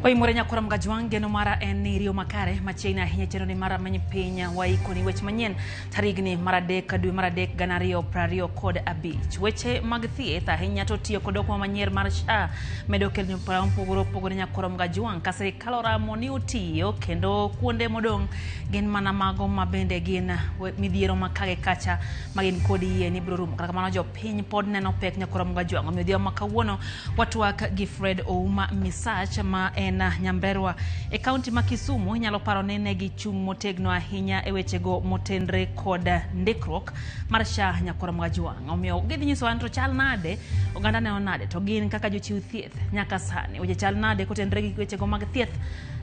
Oimore nyakora Mgajwang' geno mara en ni riyo makare machiegni ahinya chenro ni mar Rameny Piny waikoni weche manyien tarigni mar 3 dwe mar 3 2025. Weche mag thieth ahinya to tiyo kod okumba manyien mar SHA medo kelo paro mopogore opogore nyakora Mgajwang' ka sirikal oramo ni otiyo kendo kuonde modong' gin mana mago ma bende gin midhiero ma ka gi kacha ma gin kod yie ni biro rumo. Kata kamano jopiny pod neno pek nyakora Mgajwang'. Omiyo odhiambo ma kawuono watwak gi Fred Ouma Misach ma en nyamrerwa e kaunti ma Kisumu. Inyalo paro ni ne gichung' motegno ahinya e wechego motenre kod ndikruok mar SHA nyakora Mgajwang'. Omiyo gidhi nyisowa ni to chal nade, oganda neno nade, to gin kaka jochiw thieth nyaka sani weche chal nade kotenre gi wechego mag thieth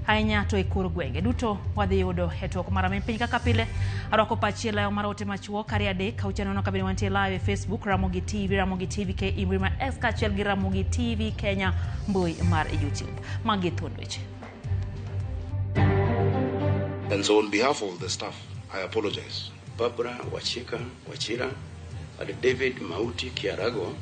ahinya to e kor gwenge duto wadhi yudo e twak mar Rameny Piny. Kaka pile arwako pachi e layo mar ote machuok 2 3 6 4 kabiriyo wantie live e Facebook Ramogi TV, Ramogi TV KE mbui mar X kaachiel gi Ramogi TV Kenya mbui mar YouTube. Magi thuond weche. And so on behalf of the staff, I apologize. Barbara Wachika Wachira and David Mauti Kiarago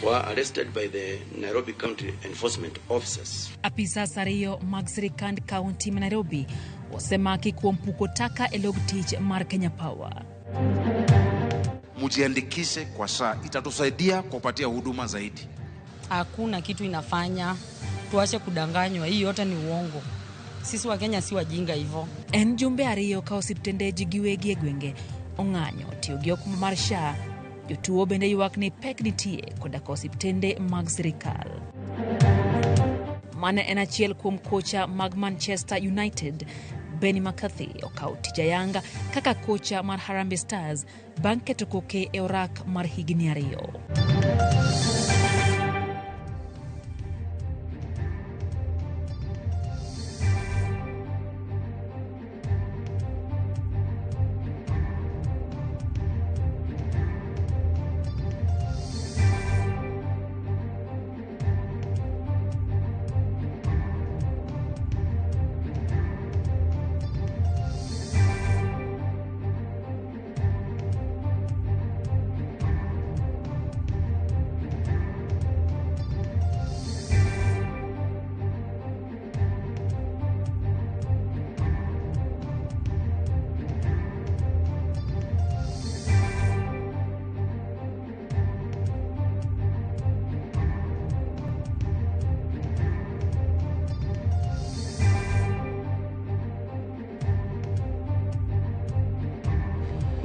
were arrested by the Nairobi County Enforcement Officers. Apisas ariyo mag sirikand kaunti ma Nairobi osemaki kuom puko taka e log tich mar Kenya Power. Mujiandikishe kwa SHA, itatusaidia kupatia huduma zaidi. Hakuna kitu inafanya tuache kudanganywa, hii yote ni uongo. Sisi wa Kenya si wajinga hivyo. En jumbe ariyo ka osiptende ji giwegi e gwenge ong'anyo tiyo gi okumba mar SHA. Jotuo bende ywak ni pek nitie koda ka osiptende mag sirikal. Mane en achiel kuom kocha mag Manchester United, Benny McCarthy okawo tich ayanga kaka kocha mar Harambee Stars bang' keto koke e orak mar higni 2.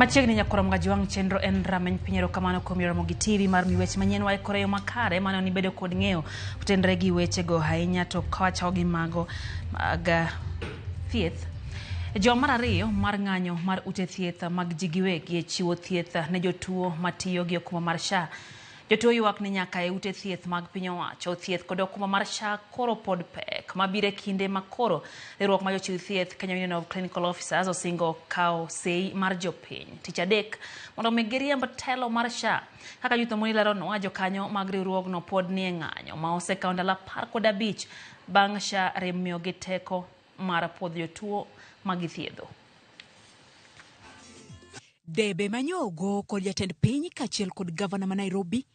Machiegni nyakora Mgajwang' chenro en Rameny Piny. Erokamano kuom Ramogi TV mar mi weche manyien waikore yo makare mane onibedo kod ng'eyo kotenre gi wechego ahinya to kawachako gi mago mag thieth. Juma mar ariyo mar ng'anyo mar ute thieth mag ji giwegi e chiwo thieth ne jotuo matiyo gi okumba mar SHA. Jotuo ywak ni nyaka e ute thieth mag piny owacho thieth kod okumba mar SHA koro pod pek mabiro e kinde ma koro riwruok mar jochiw thieth Kenya Union of Clinical Officers osingo kawo sei mar jopiny tich adek mondo mi giriemb telo mar SHA. Kaka Judith Omoni leronwa, jokanyo mag riwruogno pod nie ng'anyo ma osekawo ndalo 15 bang' SHA rem miyogi teko mar puodho jotuo ma githiedho. Debe manyogo kod jatend piny kaachiel kod gavana ma Nairobi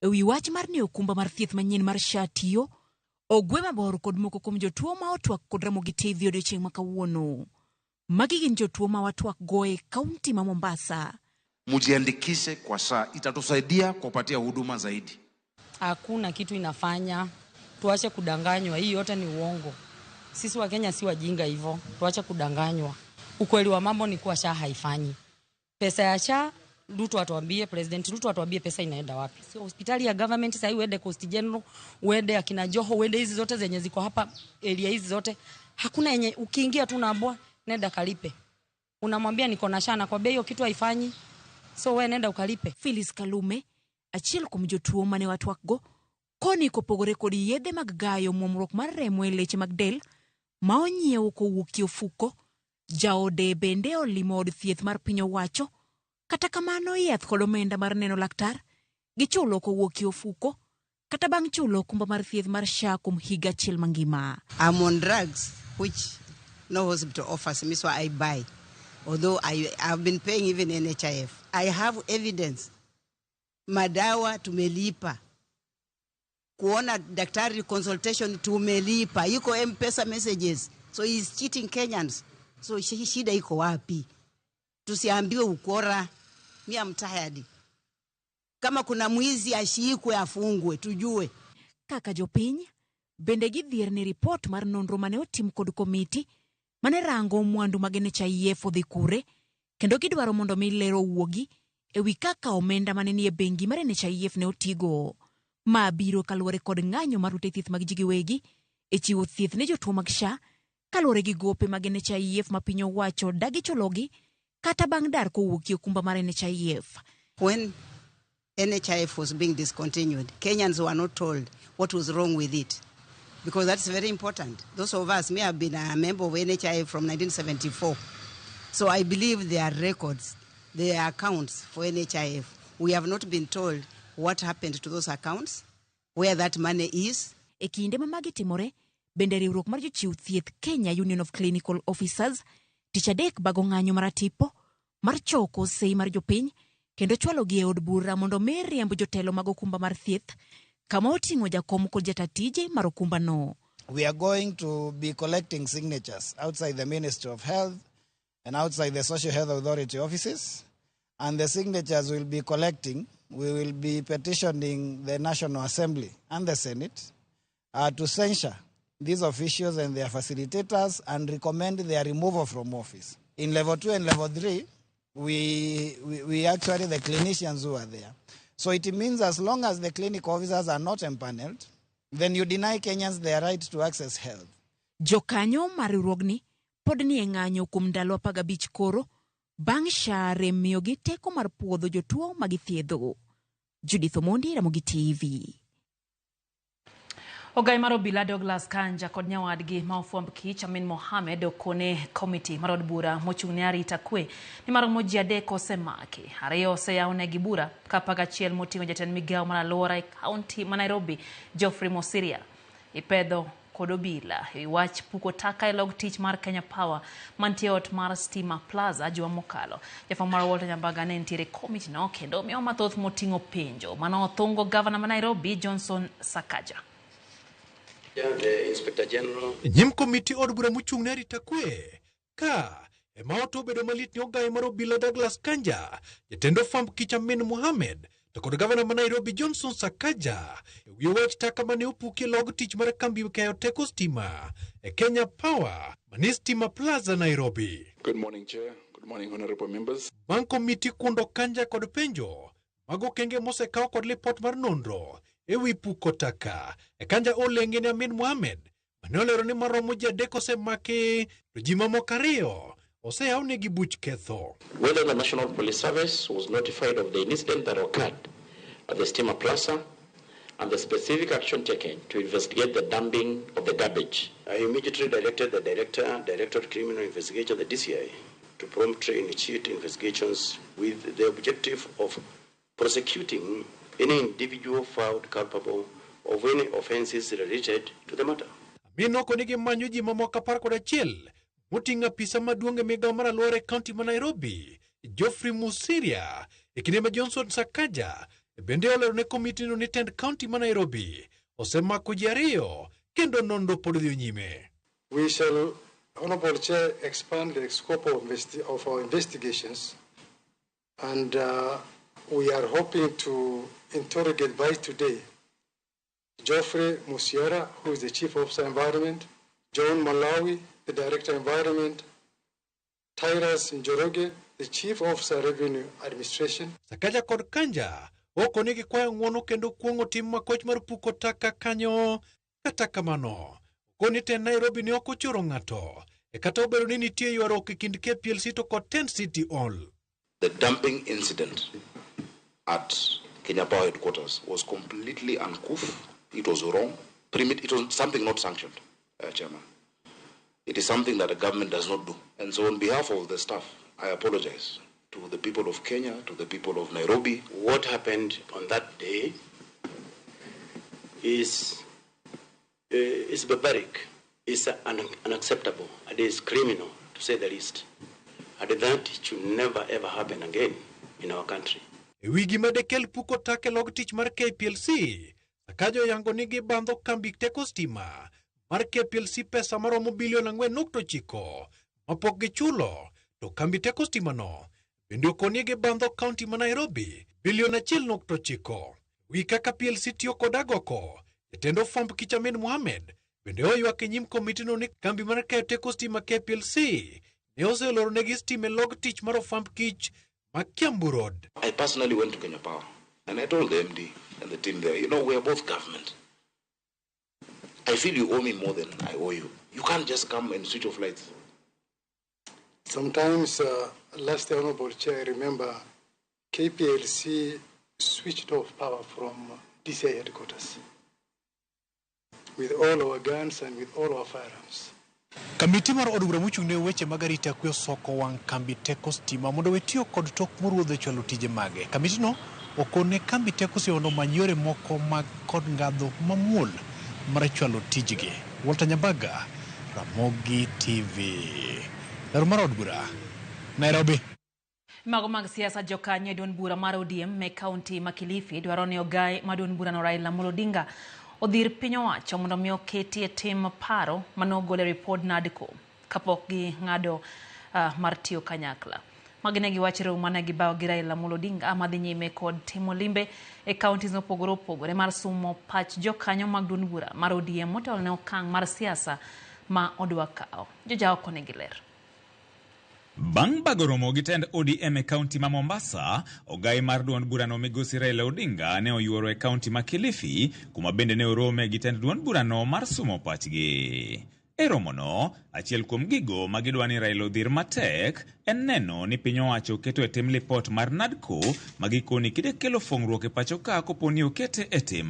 ewi wach mar ni okumba mar thieth manyien mar SHA tiyo ogwe mabor kod moko kuom jotuo ma otwak kod Ramogi TV odiochieng' ma kawuono. Magi gin jotuo ma watwak go e kaunti ma Mombasa. Mujiandikishe kwa SHA, itatusaidia kupatia huduma zaidi. Hakuna kitu inafanya tuache kudanganywa, hii yote ni uongo. Sisi wa Kenya si wajinga hivyo, tuache kudanganywa. Ukweli wa mambo ni kuwa SHA haifanyi. Pesa ya SHA Ruto atuambie, President Ruto atuambie pesa inaenda wapi. Sio hospitali ya government sasa uende Coast General, uende akina Joho, uende hizi zote zenye ziko hapa area hizi zote. Hakuna yenye ukiingia tu unaambiwa nenda kalipe. Unamwambia niko na SHA na kwambia hiyo kitu haifanyi. So wewe nenda ukalipe. Phyllis Kalume achiel kuom jotuo mane watwak go koni kopogore kod yedhe mag gayo muomruok mar remo e leche mag del ma onyiewo kowuok e ofuko, jaode bende olimo od thieth mar piny owacho. Kata kamano yath kod omenda mar neno laktar gichulo kowuok e ofuko kata bang' chulo okumba mar thieth mar SHA kuom higa achiel mangima. I'm on drugs which no hospital offers me, so I buy. Although I have been paying even NHIF. I have evidence. Madawa tumelipa. Kuona daktari consultation tumelipa, iko M-Pesa messages, so he's cheating Kenyans. So shida iko wapi? Tusiambiwe ukora. Me, I'm tired. Kama kuna mwizi ashikwe, afungwe, tujue. Kaka jopiny bende gidhier ni ripot mar nonro mane otim kod komiti mane rango mwandu mag NHIF odhi kure, kendo gidwaro mondo mi ler owuogi ewi kaka omenda mane nie bengi mar NHIF ne otigo. Ma biro kaluwore kod ng'anyo mar ute thieth mag ji giwegi e chiwo thieth ne jotuo mag SHA kaluwore gi gope mag NHIF ma piny owacho dagi chulogi kata bang' dar kowuok e okumba mar NHIF. When NHIF was being discontinued, Kenyans were not told what was wrong with it, because that's very important. Those of us may have been a member of NHIF from 1974. So I believe there are records, there are accounts for NHIF. We have not been told what happened to those accounts, where that money is. E kinde ma magi timore, bende riwruok mar jochiw thieth Kenya Union of Clinical Officers tich adek bago ng'anyo maratipo mar choko sei mar jopiny kendo chwalogi e od bura mondo mi riemb jotelo mag okumba mar thieth kama oting'o jakom kod jata tije mar okumbano. We are going to be collecting signatures outside the Ministry of Health and outside the Social Health Authority offices. And the signatures we'll be collecting, we will be petitioning the National Assembly and the Senate to censure these officials and their facilitators and recommend their removal from office. In level 2 and level 3, we actually, the clinicians who are there. So it means as long as the clinic officers are not empaneled, then you deny Kenyans their right to access health. Jokanyo mar riwruogni pod ni e ng'anyo kuom ndalo 15 koro bang' SHA rem miyogi teko mar puodho jotuo ma githiedho. Judith Omondi, Ramogi TV. Ogai mar obila Douglas Kanja kod nyawadgi ma ofwamb kich Amin Mohamed okone komiti mar od bura mochung' ne arita kwe ni maromo ji 3 osemaki, 2 oseyawnegi bura ka 11 moting'o jatend migawo mar alwora e kaunti ma Nairobi Geoffrey Mosiria ipedho kod obila ewi wach puko taka e log tich mar Kenya Power mantie ot mar Stima Plaza juma mokalo. Jafwambo mar Walter Nyambaga ne nitiere komiti no kendo omiyo mathoth moting'o penjo mano othungo gavana ma Nairobi Johnson Sakaja. The Inspector General. Nyim komiti od bura mochung' ne arita kwe ka ema ot obedo malit ni ogai mar obila Douglas Kanja, jatend ofwamb kich Amin Mohamed to kod gavana ma Nairobi Johnson Sakaja ewi wach taka mane opuki e log tich mar kambi keyo teko stima e Kenya Power manie Stima Plaza Nairobi. Good morning, Chair. Good morning, honorable members. Bang' komiti kundo Kanja kod penjo mag okenge mosekaw kod lipot mar nonro ewi puko taka e Kanja olenge ne Amin Mohamed mane olero ni maromo ji 3 osemaki to ji mamoko 2 oseyawnegi buch ketho. Whether the National Police Service was notified of the incident that occurred at the Stima Plaza and the specific action taken to investigate the dumping of the garbage. I immediately directed the Director of Criminal Investigation, the DCI, to promptly initiate investigations with the objective of prosecuting any individual found culpable of any offenses related to the matter. Amin okoni gimanyo ji mamoko 11 moting'o apisa maduong' e migawo mar alwora e kaunti ma Nairobi, Geoffrey Mosiria, e kinde ma Johnson Sakaja bende olero ne komitino ni tend kaunti ma Nairobi osemako ji 2 kendo nonro pod dhi nyime. We shall, Honorable Chair, expand the scope of our investigations, and we are hoping to interrogate by today Geoffrey Musiara, who is the Chief Officer Environment, John Malawi, the Director Environment, Tyrus Njoroge, the Chief Officer Revenue Administration. Sakaja kod Kanja okoni gikwayo ng'uono kendo kuong'o tim makoch mar puko taka kanyo. Kata kamano, okoni tend Nairobi ne ok ochoro ng'ato e kata obedo ni nitie ywaruok e kind KPLC to kod Tent City Hall. The dumping incident at Kenya Power headquarters was completely uncouth. It was wrong. It was something not sanctioned, Chairman. It is something that the government does not do. And so on behalf of the staff, I apologize to the people of Kenya, to the people of Nairobi. What happened on that day is barbaric, is unacceptable, and is criminal, to say the least. And that should never ever happen again in our country. E wigi madekel puko taka e log tich mar KPLC, Sakaja oyango ni gibandho kambi teko stima mar KPLC pesa maromo bilion 4.9 mapok gichulo, to kambi teko stima no bende okoni gibandho kaunti ma Nairobi bilion 1.9. Wi kaka PLC tiyo kod agoko, jatend ofwamb kich Amin Mohamed bende oywak e nyim komitino ni kambi mar kayo teko stima KPLC ne oseloronegi stima e log tich mar ofwamb kich ma Kiambu Road. I personally went to Kenya Power and I told the MD and the team there, we are both government. I feel you owe me more than I owe you. You can't just come and switch off lights. Sometimes, last year, Honorable Chair, I remember KPLC switched off power from DCI headquarters with all our guns and with all our firearms. Kamiti mar od bura mochung' ne weche mag arita kwe osoko wang' kambi teko stima mondo we tiyo kod tok moruodho e chwalo tije mage. Kamitino okone kambi teko stima mondo omany yore moko mag kod ngadho mamuol mar chwalo tijgi. Walter Nyambaga, Ramogi TV. Lero mar od bura, Nairobi. Mago mag siasa. Jokanyo e duond bura mar ODM e kaunti ma Kilifi dwaro ni ogai ma duond burano Raila Amolo Odinga odhir piny owacho mondo mi oketi e tim paro manogol e ripod NADCO kapok ging'ado mar tiyo kanyakla. Magi ne giwacho e romo mane gibawo gi Raila Amolo Odinga madhi nyime kod timo limbe e counties mopogore opogore mar sumo pach jokanyo mag duond bura mar ODM motelo ne okang' mar siasa ma odwa kawo. Jojaoko nigi ler. Bang' bago romo gi tend ODM e kaunti ma Mombasa, ogai mar duond burano migosi Raila Odinga ne oyuoro e kaunti ma Kilifi, kuma bende ne orome gi tend duond burano mar sumo pachgi. E romono, achiel kuom gigo ma gidwa ni Raila odhir matek en neno ni piny owacho keto e tim lipot mar NADCO ma gikoni kide kelo fong'ruok e pacho ka kopo ni okete e tim.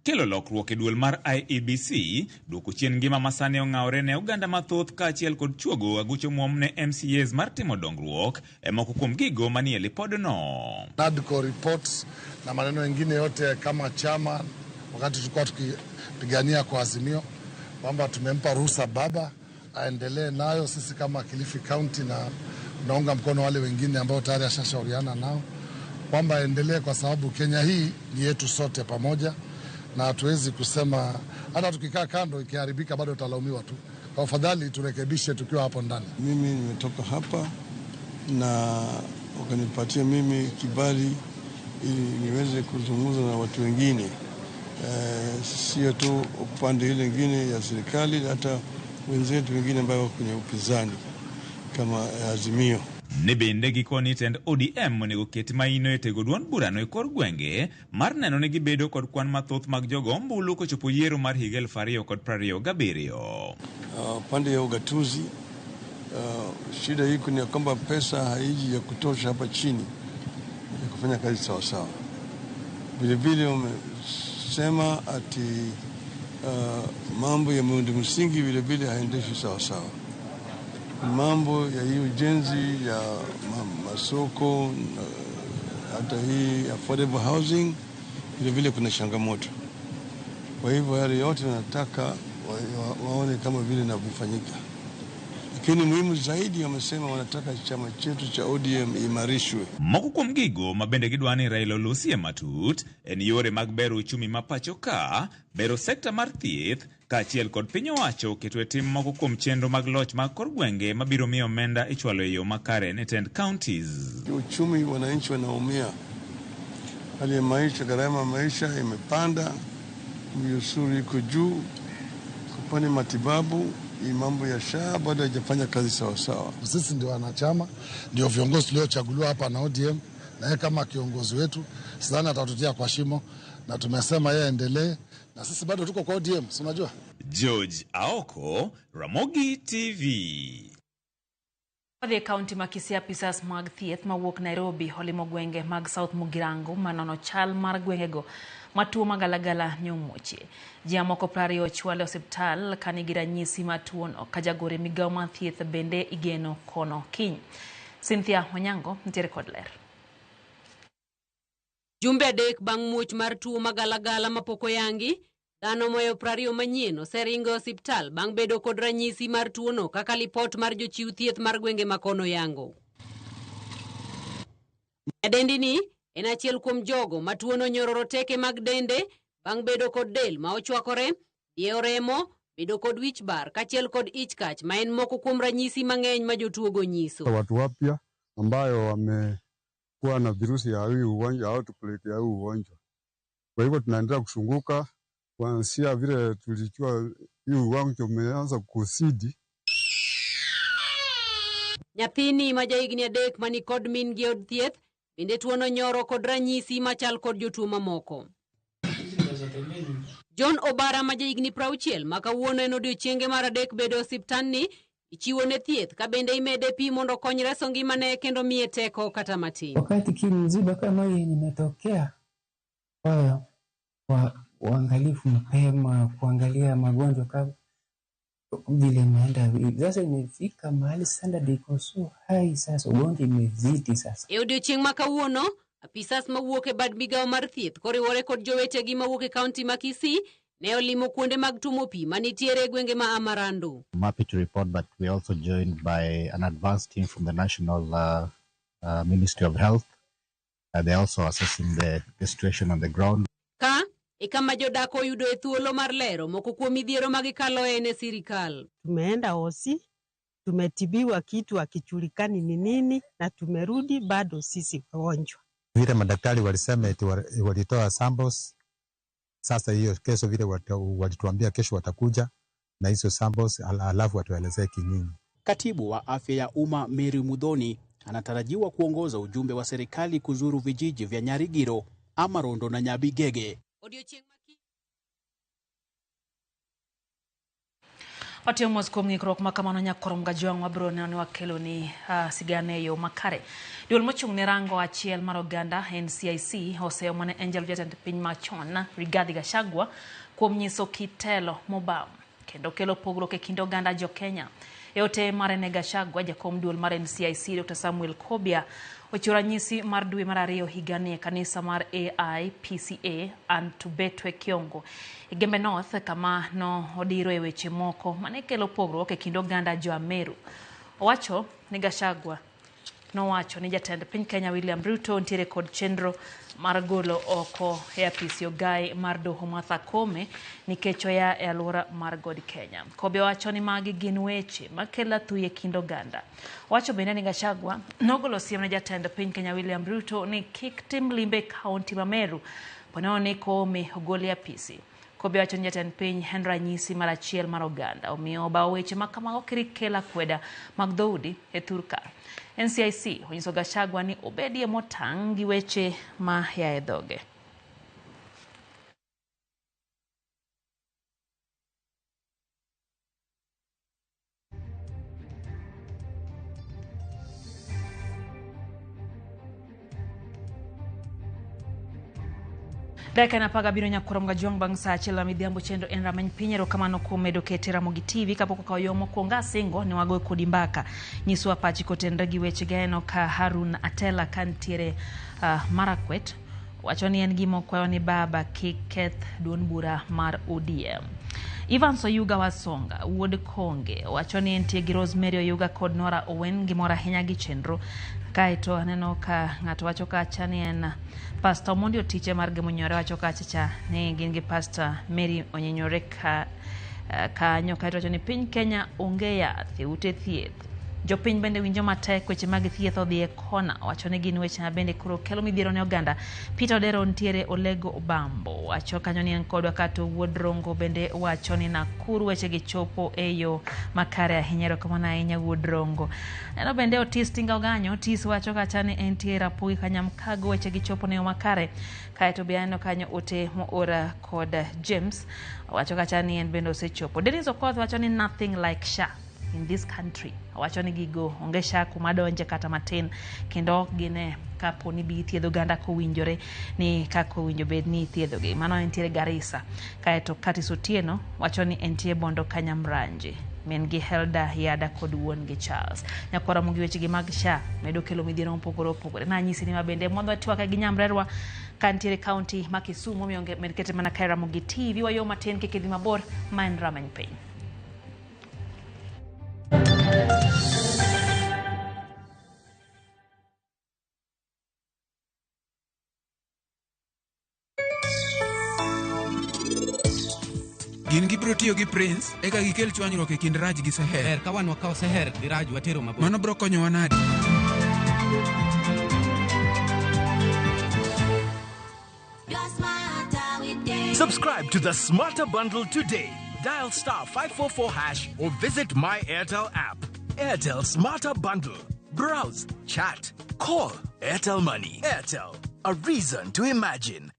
Kelo lokruok e duol mar IEBC, duoko chien ngima masani ong'awore ne oganda mathoth kaachiel kod chuogo aguch omuom ne MCAs mar timo dongruok e moko kuom gigo manie lipodno. NADCO reports na maneno mengine yote kama chama, wakati tulikuwa tukipigania kwa Azimio kwamba tumempa ruhusa baba aendelee nayo. Sisi kama Kilifi County na tunaunga mkono wale wengine ambao tayari ashashauriana nao kwamba aendelee, kwa sababu Kenya hii ni yetu sote pamoja, na hatuwezi kusema hata tukikaa kando ikiharibika bado tutalaumiwa tu. Kwa afadhali turekebishe tukiwa hapo ndani. Mimi nimetoka hapa na wakanipatia mimi kibali ili niweze kuzungumza na watu wengine, sio tu upande ile ingine ya serikali, hata wenzetu wengine ambao wako kwenye upinzani kama Azimio. Ni bende gikoni tend ODM onego ket maino e tego duond burano e kor gwenge mar neno ni gibedo kod kwan mathoth mag jogo ombulu kochopo yiero mar higa 2027. Pande ya ugatuzi, shida iko ni ya kwamba pesa haiji ya kutosha hapa chini ya kufanya kazi sawasawa. Vilevile wamesema ati mambo ya miundo msingi vilevile haendeshi sawasawa. Mambo ya hii ujenzi ya masoko hata hii affordable housing vilevile kuna changamoto. Kwa hivyo yale yote wanataka waone kama vile inavyofanyika, lakini muhimu zaidi wamesema wanataka chama chetu cha ODM imarishwe. Moko kuom gigo ma bende gidwa ni Raila olosie matut en yore mag bero uchumi ma pacho ka, bero sekta mar thieth kaachiel kod piny owacho keto e tim moko kuom chenro mag loch mag kor gwenge mabiro miyo omenda ichwalo e yo makare ne tend counties. Uchumi, wananchi wanaumia, hali ya maisha, gharama ya maisha imepanda, ushuru iko juu, upande matibabu, hii mambo ya SHA bado haijafanya kazi sawasawa. Sisi ndio wanachama, ndio viongozi tuliochaguliwa hapa na ODM, na yeye kama kiongozi wetu sidhani atatutia kwa shimo, na tumesema yeye aendelee, na sisi bado tuko kwa ODM, si unajua? George Aoko, Ramogi TV. Wadhi e kaunti ma Kisii, apisas mag thieth mawuok Nairobi olimo gwenge mag South Mugirango manono chal mar gwengego ma tuo magalagala ne omuochie. Ji moko 20 ochwal e osiptal ka nigi ranyisi mar tuono ka jagoro e migao mar thieth bende igeno kono kiny. Cynthia Onyango nitiere kod ler. Jumbe 3 bang' muoch mar tuo magalagala mapok oyangi, dhano moyo 20 manyien oseringo e osiptal bang' bedo kod ranyisi mar tuono kaka lipot mar jochiw thieth mar gwenge makono yango. Nyadendi ni en achiel kuom jogo ma tuono nyororo teke mag dende bang' bedo kod del ma ochwakore, diewo remo, bedo kod wich bar kaachiel kod ich kach ma en moko kuom ranyisi mang'eny ma jotuogo nyiso. Watu wapya ambayo wamekuwa na virusi ya hii ugonjwa, outbreak ya hii ugonjwa. Kwa hivyo tunaendelea kusunguka kuanzia vile tulijua hii ugonjwa umeanza kuzidi. Nyathini ma jahigni 3 mani kod min gi od thieth bende tuono nyoro kod ranyisi machal kod jotuo mamoko. John Obara ma jahigni 60 ma kawuono en odiechienge mar 3 bedo e osiptandni ichiwo ne thieth ka bende imede pi mondo okony reso ngimane kendo miye teko kata matin. Wakati kimziba kama hii imetokea, wa uangalifu mapema kuangalia magonjwa kama vile imeenda. Sasa imefika mahali standard iko so high, sasa ugonjwa imezidi sasa. E odiechieng' ma kawuono, apisas mawuok e bad migawo mar thieth koriwore kod jowetegi mawuok e kaunti ma Kisii ne olimo kuonde mag tumo pi manitiere e gwenge ma Amarando. I'm happy to report that we are also joined by an advanced team from the National Ministry of Health. They're also assessing the situation on the ground. Ka e kama jodak oyudo e thuolo mar lero moko kuom midhiero ma gikaloe ne sirikal. Tumeenda hosi, tumetibiwa kitu hakijulikani ni nini, na tumerudi bado sisi wagonjwa. Vile madaktari walisema eti walitoa samples. Sasa hiyo kesho vile walituambia kesho watakuja na hizo samples alafu watuelezee kinyinyi. Katibu wa afya ya umma Mary Muthoni anatarajiwa kuongoza ujumbe wa serikali kuzuru vijiji vya Nyarigiro, Amarondo na Nyabigege. Watiyo mos kuom ng'ikruok ma kamano nyakorom gajwang' wabiro neno ni wakelo ni sigana e yo makare. Duol mochung' ne rango achiel mar oganda NCIC oseomo ne Angel jatend piny machon Rigathi Gachagua kuom nyiso kitelo mobam kendo kelo pogruok e kind oganda jo Kenya. E ote mare ne Gachagua, jakom duol mar NCIC Dr. Samuel Kobia ochiwo ranyisi mar dwe mar 2 higani e kanisa mar AIPCA Antubetwe Kiongo e Gembe North, kama no odiro e weche moko mane kelo pogruok e kind oganda jo Ameru. Owacho ni Gachagua nowacho ni jatend piny Kenya William Ruto nitiere kod chenro mar golo oko e apisi ogai mar doho Martha Koome nikech oya e alwora mar God Kenya. Kobe wacho ni magi gin weche makelo athuyi e kind oganda. Owacho bende ni Gachagua nogolo siem ne jatend piny Kenya William Ruto ni kik tim limbe e kaunti ma Meru ponono ni Koome ogol e apisi. Kobe wacho ni jatend piny en ranyisi mar achiel mar oganda, omiyo obawo weche ma kamago kik kel akweda mag dhoudi e thur ka. NCIC onyiso Gachagua ni obedie motang' gi weche ma ya e dhoge. Dakika na 17 nyakorom gajwang' bang' saa 1 midhiambo chenro en rameny piny. Erokamano kuom medo kete Ramogi TV. Kapok okawo yo mokwongo asingo ne wagoyo kodi mbaka. Nyiswa pachi kotenre gi weche gaeno ka Harun Atela kantiere Marakwet wacho ni en gima okwayo ni baba kik keth duond bura mar ODM. Evans Oyuga Wasonga wuod Konge wacho ni entie gi Rosemary Oyuga kod Nora Owen gimor ahinya gi chenro. Kaeto aneno ka ng'ato wacho kacha ni en Pastor Omondi Otiche mar Gemunyore wacho kacha cha ni gin gi Pastor Mary Onyinyore ka kanyo. Kaeto wacho ni piny Kenya onge yath e ute thieth. Jopiny bende winjo matek weche mag thieth odhi e kona. Wacho ni gin weche ma bende koro kelo midhiero ne oganda. Peter Odero ntiere Olego Obambo wacho kanyo ni en kodwa. Kato wuod Rongo bende wacho ni Nakuru weche gi chopo e yo makare ahinya. Erokamano ahinya wuod Rongo. Neno bende Otis Tinga Oganyo. Otis wacho kacha ni entie Rapogi Kanyamkago weche gi chopo ne yo makare. Kaeto be aneno kanyo ote moora kod James wacho kacha ni en bende osechopo. Dennis Okoth wacho ni nothing like SHA in this country. Wacho ni gigo onge SHA kuma donje kata matin kendo ok gine kapo ni bi thiedho oganda kowinjore ni kaka owinjo bed ni ithiedhogi. Mano entiere Garissa. Kaeto Curtis Otieno wacho ni entie Bondo Kanyamranje. Min gi Helda Yada kod wuon gi Charles. Nyakwara Ramogi wechegi mag SHA medo kelo midhiero mopogore opogore. Nanyisi ni mabende modho twaka gi nyamrerwa kantiere kaunti ma Kisumu omiyo med kete mana kae Ramogi TV wayo matin kik idhi mabor ma en rameny piny. Gin gibiro tiyo gi Prince eka gikel chwanyruok e kind Raj gi Seher. Ber ka wan wakawo Seher gi Raj watero mabor. Mano biro konyowa nade? Subscribe to the Smarter Bundle today. Dial star 544 hash or visit My Airtel app. Airtel Smarter Bundle. Browse, chat, call. Airtel Money. Airtel, a reason to imagine.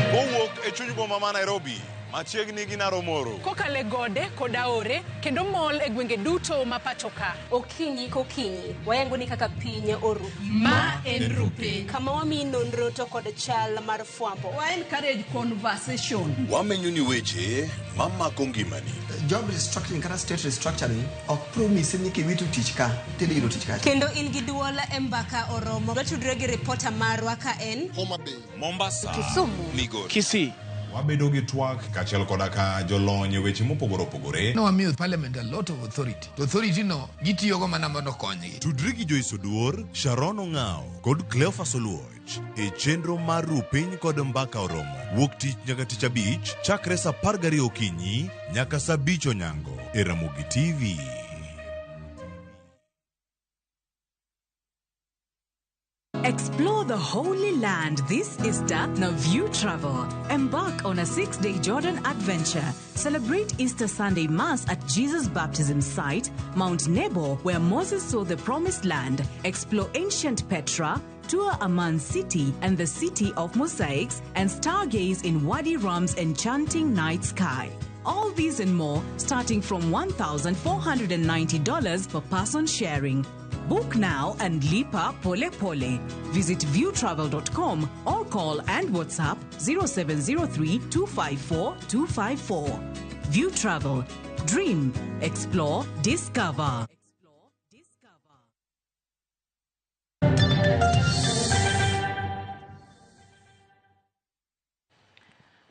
Kowuok e chuny boma ma Nairobi, machiegni gi Naromoro. Kokalo e gode kod aore kendo mol e gwenge duto ma pacho ka. Okinyi kokinyi wayango ni kaka piny oru. Ma en Rupiny. Kama wamiyi nonro to kod chal mar fwambo. Wa encourage conversation. Wamenyo ni weche mamako ngimani. Job restructuring kata state restructuring ok promise ni kiwito tich ka tidhi yudo tich kacha. Kendo in gi duol e mbaka oromo. Watudre gi ripota marwa ka en Homa Bay, Mombasa, Kisumu, Migori, Kisii. Wabedo gi twak kaachiel koda ka jolony e weche mopogore opogore. Nowamiyo parliament a lot of authority. To authority no gitiyogo mana mondo okonygi. Tudri gi Joyce Oduor, Sharon Ong'ao kod Cleophas Oluoch e chenro mar Rupiny kod Mbaka Oromo wuok tich nyaka tich abich chakre saa 12 okinyi nyaka saa 5 onyango e Ramogi TV. Explore the Holy Land this Easter. Now View Travel. Embark on a 6-day Jordan adventure. Celebrate Easter Sunday Mass at Jesus' baptism site, Mount Nebo, where Moses saw the Promised Land. Explore ancient Petra, tour Amman City and the City of Mosaics, and stargaze in Wadi Rum's enchanting night sky. All these and more starting from $1,490 per person sharing. Book now and lipa pole pole. Visit viewtravel.com or call and WhatsApp 0703 254 254. View Travel. Dream, explore, discover.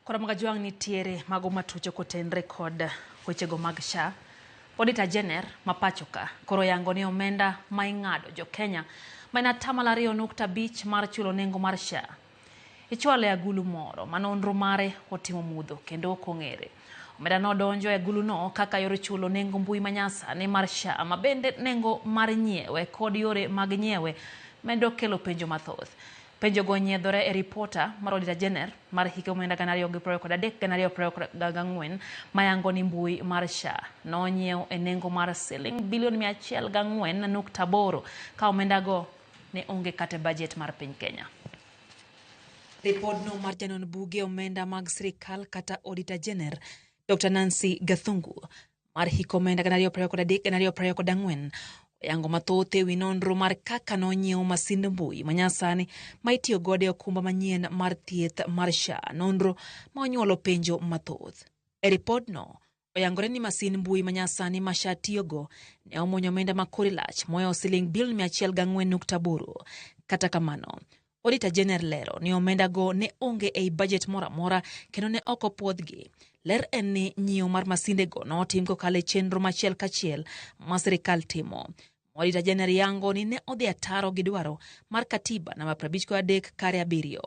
Koro mag ajwang' nitiere mago matucho kotenre kod wechego mag SHA. Auditor General ma pacho ka koro yango ni omenda ma ing'ado jo Kenya ma en 2.5% mar chulo nengo mar SHA ichwalo e agulu moro ma nonro mare otimo mudho kendo ok ong'ere. Omenda no donjo e aguluno kaka yor chulo nengo mbui manyasani mar SHA ma bende nengo mar nyiewe kod yore mag nyiewe medo kelo penjo mathoth. Penjo go nyiedhore e ripota mar Auditor General mar hik omenda 2023-2024 mayango ni mbui mar SHA nonyiew e nengo mar siling bilion 104.8 ka omendago ne onge kata e bajet mar piny Kenya. Ripodno mar janon buge omenda mag sirikal kata Auditor General Dr. Nancy Gathungu mar hik omenda 2023-2024 oyango mathoth ewi nonro mar kaka nonyiew masind mbui manyasani ma itiyo godo e okumba manyien mar thieth mar SHA, nonro ma onyuolo penjo mathoth. E ripodno, oyangore ni masin mbui manyasani ma SHA tiyogo ne omuonyo omenda ma kore lach mohewo siling bilion 104.8. Kata kamano, Auditor General lero ni omendago ne onge ei bajet moro amora kendo ne ok opwodhgi. Ler en ni nyiewo mar masindego notim kokalo e chenro machiel kachiel ma sirikal timo. Auditor General yango ni ne odhi ataro gi dwaro mar katiba namba 53(7)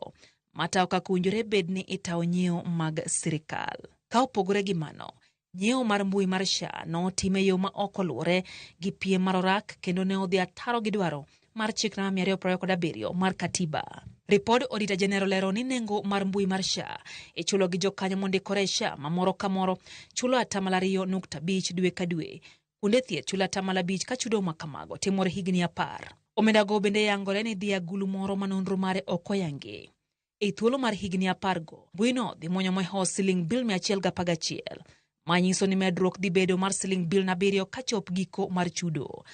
matayo kaka owinjore bed ni itayo nyiewo mag sirikal. Ka opogore gi mano, nyiewo mar mbui mar SHA notim e yo ma ok oluwore gi piem mar orak kendo ne odhi ataro gi dwaro mar chik namba 227 mar katiba. Ripod Auditor General lero ni nengo mar mbui mar SHA ichulo gi jokanyo mondikore e SHA ma moro ka moro chulo 2.5% dwe ka dwe. Kuonde thieth chulo 5% ka chudo ma kamago timore higni 10. Omendago bende yangore ni dhi e agulu moro ma nonro mare ok oyangi. E thuolo mar higni 10 go, mbuino dhi muonyo mohewo siling bilion 111, manyiso ni medruok dhi bedo mar siling bilion 7 kachop giko mar chudo.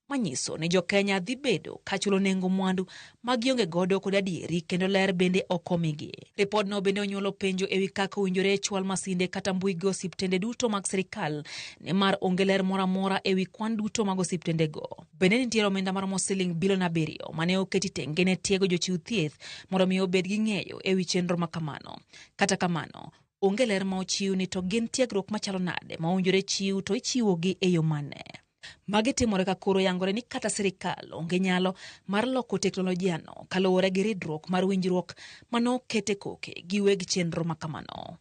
Manyiso ni jo Kenya dhi bedo kachulo nengo mwandu ma gionge godo kod adieri kendo ler bende ok omigi. Ripodno bende onyuolo penjo ewi kaka owinjore chwal masinde kata mbui gi osiptende duto mag sirikal nimar onge ler moro amora ewi kwan duto mag osiptendego. Bende nitiere omenda maromo siling bilion 7 mane oketi tenge ne tiego jochiw thieth mondo mi obed gi ng'eyo ewi chenro ma kamano. Kata kamano, onge ler ma ochiw ni to gin tiegruok machalo nade ma owinjore chiw to ichiwogi e yo mane. Magi timore ka koro yangore ni kata sirikal onge nyalo mar loko teknolojia no kaluwore gi ridruok mar winjruok manokete koke gi weg chenro makamano.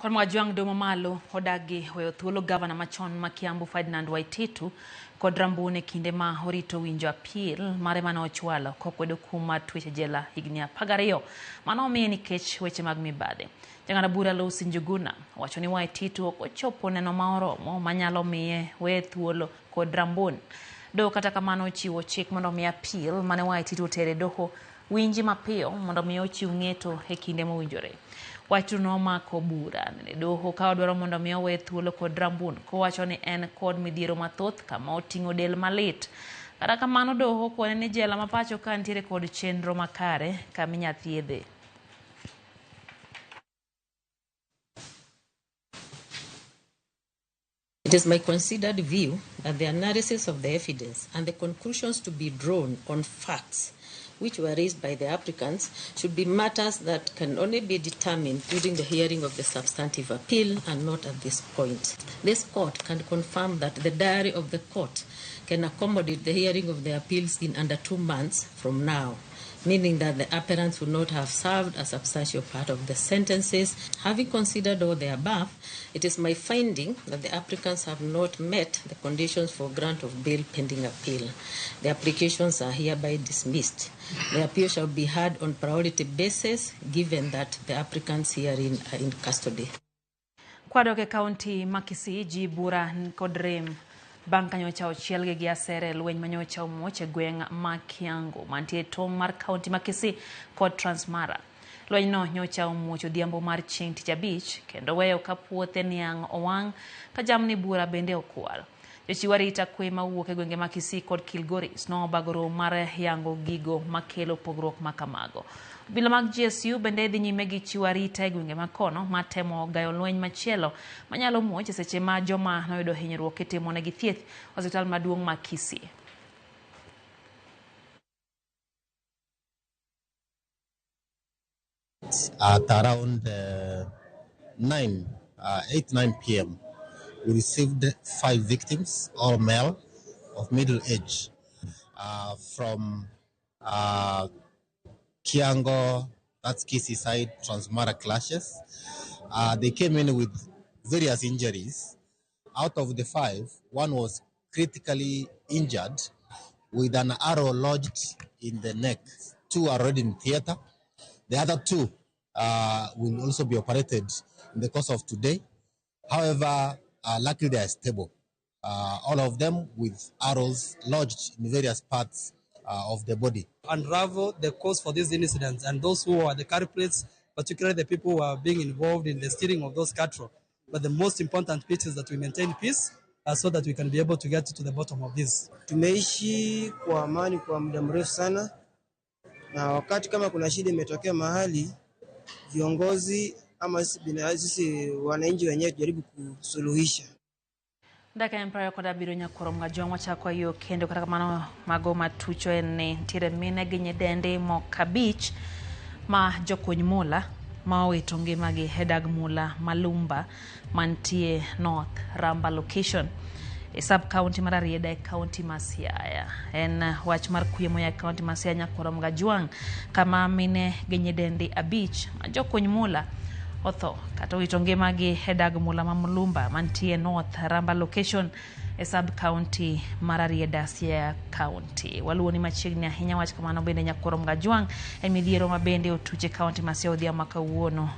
Kwan Mwajwang' domo malo odagi weyo thuolo gavana machon ma Kiambu Ferdinand Waititu kod Rambun e kinde ma orito winjo apil mare mane ochwalo kokwedo kum mar twech e jela higni 12 mano omiye nikech weche mag mibadhi. Jang'ad bura Lucy Njuguna owacho ni Waititu ok ochopo neno ma oromo manyalo miye weye thuolo kod Rambun. Doho kata kamano ochiwo chik mondo mi apil mane Waititu otere doho winji mapiyo mondo mi ochiw ng'eto e kinde mowinjore. Waititu nomako bura ne doho ka odwaro mondo mi owe thuolo kod Rambun kowacho ni en kod midhiero mathoth kama oting'o del malit. Kata kamano doho kone ni jela ma pacho ka nitiere kod chenro makare kama inya thiedhe. It is my considered view that the analysis of the evidence and the conclusions to be drawn on facts which were raised by the applicants should be matters that can only be determined during the hearing of the substantive appeal and not at this point. This court can confirm that the diary of the court can accommodate the hearing of the appeals in under 2 months from now, meaning that the appellants would not have served a substantial part of the sentences. Having considered all the above, it is my finding that the applicants have not met the conditions for grant of bail pending appeal. The applications are hereby dismissed. The appeal shall be heard on priority basis, given that the applicants herein are in custody. Kwadok e kaunti ma Kisii, ji bura kod rem bang' ka nyocha ochielgi gi asere lweny manyocha omuoch e gweng' ma Kiango mantie tong' mar kaunti ma Kisii kod Transmara. Lwenyno nyocha omuoch odhiambo mar chieng' tich abich kendo weyo ka puothe niang' owang' ka jamni bura bende okwal. Jochiw arita kwe mawuok e gwenge ma Kisii kod Kilgoris nobago romo mar yango gigo makelo pogruok makamago. Obila mag GSU bende dhi nyime gi chiwo arita e gwenge makono matemo gayo lweny machielo manyalo muoch e seche ma joma noyudo hinyruok itimonegi thieth osiptal maduong' ma Kisii. At around 8, 9 p.m., we received 5 victims, all male, of middle age, from Kiango, that's Kisii side, Transmara clashes. They came in with various injuries. Out of the 5, one was critically injured with an arrow lodged in the neck. 2 are already in theater. The other 2 will also be operated in the course of today. However, luckily they are stable. All of them with arrows lodged in various parts of the body. Unravel the cause for these incidents and those who are the culprits, particularly the people who are being involved in the stealing of those cattle. But the most important bit is that we maintain peace so that we can be able to get to the bottom of this. Tumeishi kwa amani kwa muda mrefu sana, na wakati kama kuna shida imetokea mahali, viongozi ama sisi wananchi wenyewe tujaribu kusuluhisha. Dakika en 27 nyakoro mga wachako yo kendo kata kamano mago matucho en ni nitiere mine gi nyidende moko abich ma jokuny mula ma owito ngimagi e dag mula Malumba mantie North Ramba location e sub county mar Rarieda e county ma Siaya. En wach mar kuye moya e county ma Siaya nyakoro mga Jwang' kama mine gi nyidende abich ma jokuny mula otho kata owito ngimagi e dag mula ma Mulumba mantie North Ramba location e sub county mar Rarieda Siaya county. Waluwo ni machiegni ahinya wach kamano bende nyakoro mga Jwang' e midhiero ma bende otuche county ma Siaya odhiambo ma kawuono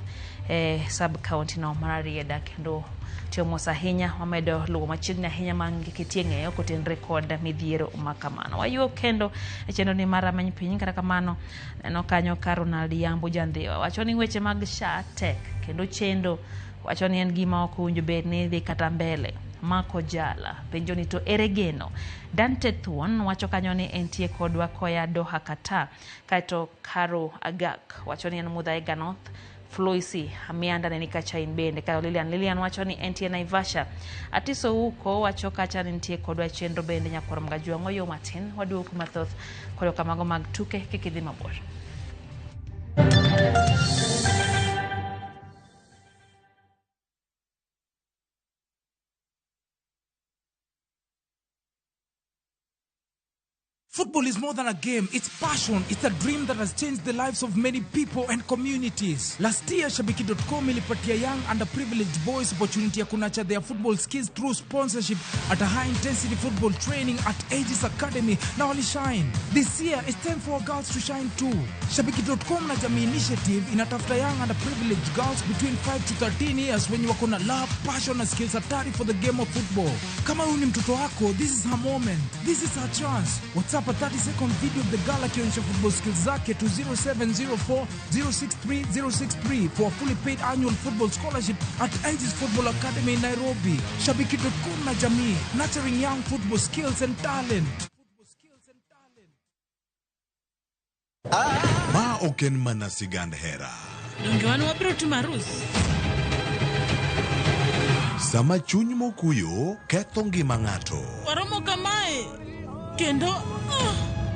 e sub county no mar Rarieda kendo tiyo mos ahinya wamedo luwo machiegni ahinya mang kitie ng'eyo kotenre kod midhiero ma kamano. Wayuok kendo e chenro ni mar rameny piny kata kamano neno kanyo ka Ronald Yambo Jandhiwa wacho ni weche mag SHA tek kendo chendo wacho ni en gima ok owinjo bed ni dhi kata mbele. Mako Jala penjo ni to ere geno. Dante Thuon wacho kanyo ni entie kodwa koya Doha Qatar. Kaeto Karo Agak wacho ni en Muthaiga North. Floisi Amianda ne nikacha in bende. Kayo Lilian wacho ni entie Naivasha. Atiso Uko wacho kacha ni nitie kodwa chenro bende nyakwar Mgajwang'o yo matin waduogo mathoth kod kamago mag tuke kik idhi mabor. Football is more than a game, it's passion. It's a dream that has changed the lives of many people and communities. Last year, Shabiki.com ilipatia young underprivileged boys opportunity ya kunurture their football skills through sponsorship at a high-intensity football training at Aegis Academy na walishine. This year, it's time for our girls to shine too. Shabiki.com na Jamii Initiative inatafuta young underprivileged girls between 5 to 13 years wenye wako na love, passion na skills hatari for the game of football. Kama huyu ni mtoto wako, this is her moment. This is her chance. WhatsApp a 30-second video of the girl akionyesha football skills zake to 0704 063 063 for a fully paid annual football scholarship at Aegis Football Academy in Nairobi. Shabiki.com na Jamii, nurturing young football skills and talent. Ma ok en mana sigand hera. Donge wan wabiro timo arus? Sama chuny mokuyo ketho ngima ng'ato. Waromo kamae kendo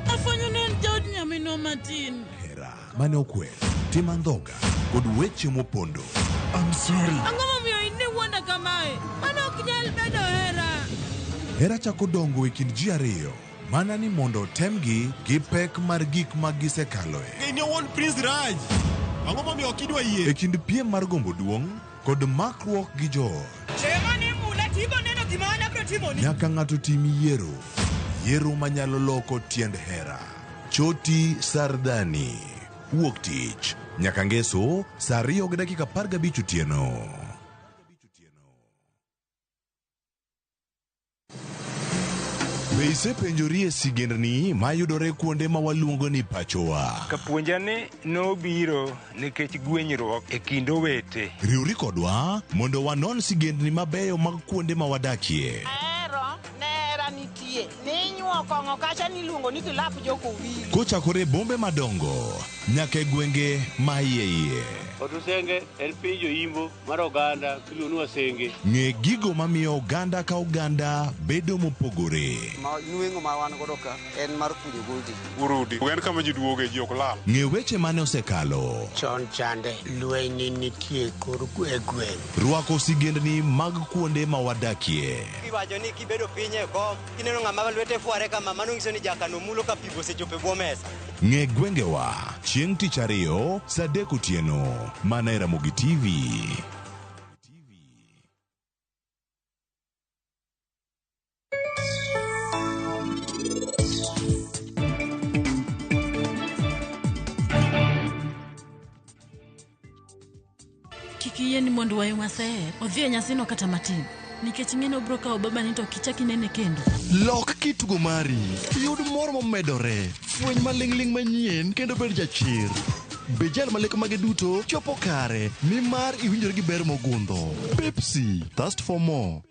afwenyo ni en jaod nyaminwa matin. Hera mane okwer, tim andhoga kod weche mopondo. I'm sorry. Ang'o momiyo in iwuonda kamae? Mano ok nyal bedo hera. Hera chako dongo e kind ji ariyo mana ni mondo otemgi gi pek mar gik ma gisekaloe. In owuon Prince Raj. Ang'o momiyo ok idwa yie? E kind piem mar gombo duong' kod makruok gi joot. Chema ni mula tibo neno gima an abiro timoni. Nyaka ng'ato tim yiero. Yiero manyalo loko tiend hera. Choti Sardani. Wuok tich. Nyaka ngeso saa 2:15 otieno. Be isepenjori e sigendni mayudore kuonde ma waluongo ni pachowa? Kapuonja ni nobiro nikech gwenyruok e kind owete. Riwri kodwa mondo wanon sigendni mabeyo mag kuonde ma wadakie. Ahero nera nitie ninyuo kong'o kacha niluongo ni kilap jokowili. Kochakore e bombe madongo nyaka e gwenge ma iye iye. Otusenge en piny joimbo mar oganda miluongo ni Wasenge. Ng'e gigo mamiyo oganda ka oganda bedo mopogore. Ma nweng'o ma wan godo ka en mar kunyo goldi. Urudi en kama ji duoge ji ok lal. Ng'e weche mane osekalo. Chon chande lweny nitie kor e gweng'. Rwako sigendni mag kuonde ma wadakie. Iwacho ni kibedo piny e kom kineno ng'ama lwete fware kama mano nyiso ni jakano mulo ka pi osechopo e bwo mesa. Ng'e gwengewa chieng' tich ariyo saa 3 otieno mana e Ramogi TV. Kik iyie ni mondo wayu maser odhi e nyasino kata matin nikech ing'e ni obiro kawo babani to ok ichak inene kendo. Lok kitugo mari, yud mor momedore, fweny maling'ling' manyien kendo bed jachir. Be jal ma lek mage duto chopo kare nimar iwinjori gi ber mogundho. Pepsi, thirst for more.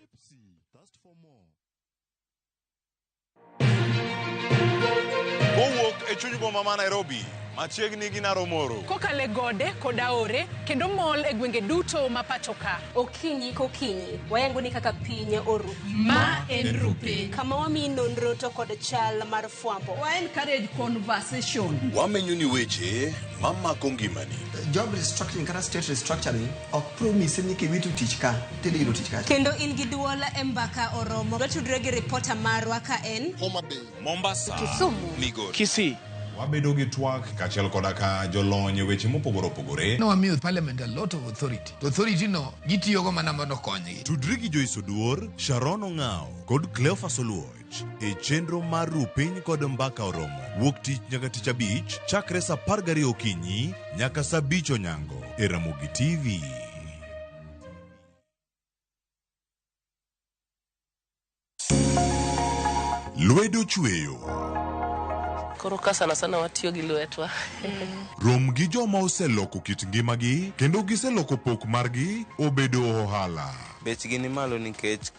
Kowuok e chuny boma ma Nairobi, machiegni gi Naromoro. Kokalo e gode kod aore kendo mol e gwenge duto ma pacho ka. Okinyi kokinyi wayango ni kaka piny oru. Ma en Rupiny. Kama wamiyi nonro to kod chal mar fwambo. Wa encourage conversation. Wamenyo ni weche mamako ngimani. Job restructuring kata state restructuring ok promise ni kiwito tich ka tidhi yudo tich kacha. Kendo in gi duol e mbaka oromo. Watudre gi ripota marwa ka en Homa Bay, Mombasa, Kisumu, Migori, Kisii. Wabedo gi twak kaachiel koda ka jolony e weche mopogore opogore. Nowamiyo parliament a lot of authority. To authority no gitiyogo mana mondo okonygi. Tudri gi Joyce Oduor, Sharon Ong'ao kod Cleophas Oluoch e chenro mar Ru Piny kod Mbaka Oromo. Wuok tich nyaka tich abich chakre saa 12 okinyi nyaka saa 5 onyango e Ramogi TV. Lwedo chweyo. Koro ka sana sana watiyo gi lwetwa. Rom gi joma oseloko kit ngimagi kendo giseloko pok margi obedo ohala. Bechgi ni malo nikech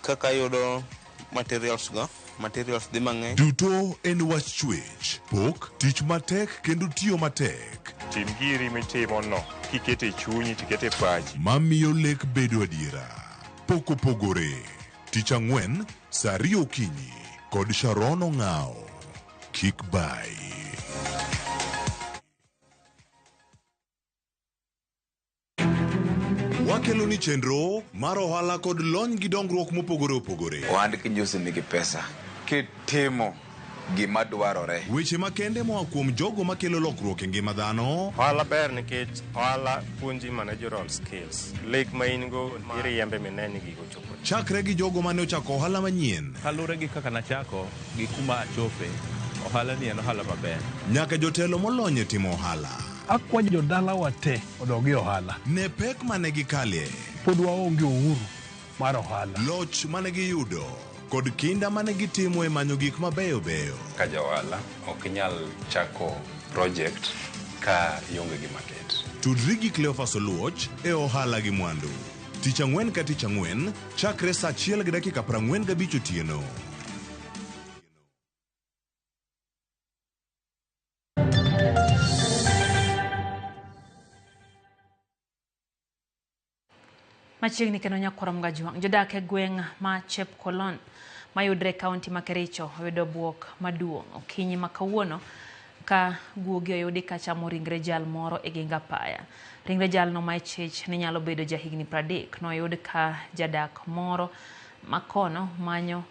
kaka yudo materials go, materials dhi mang'eny. Duto en wach chwech, pok, tich matek kendo tiyo matek. Tim giri mitimo no kikete chunyi tikete pachi. Mamiyo lek bedo adiera. Pok opogore. Tich ang'wen saa 2 okinyi kod Sharon Ong'ao. Kik bai. Wakelo ni chenro mar ohala kod lony gi dongruok mopogore opogore. Ohand kinjusi nigi pesa. Kitimo Gima dwarore. Weche makende moa kuom jogo makelo lokruok e ngima dhano. Ohala ber nikech ohala puonji managerial skills. Lek ma in go iriembe mine ni gigo chopo. Chakre gi jogo mane ochako ohala manyien. Kaluwore gi kaka nachako gi kuma achope, ohala ni en ohala maber. Nyaka jotelo molony e timo ohala. Akwayo jodalawa te odog e ohala. Ne pek mane gikalie. Pod waonge uhuru mar ohala. Loch mane giyudo kod kinda mane gitimo e manyo gik mabeyo beyo. Ka ja ohala ok inyal chako project ka ionge gi market. Tudri gi Cleophas Oluoch e ohala gi mwandu. Tich ang'wen ka tich ang'wen chakre saa 1:45 otieno. Machiegni kendo nyakwar Mgajwang', jodak e gweng' ma Chepkolon mayudre e kaunti ma Kericho oyudo buok maduong' okinyi ma kawuono ka guogi oyudi ka chamo ringre jal moro e geng apaya. Ringre jalno ma ichich ni nyalo bedo jahigni 30 noyud ka jadak moro makono manyo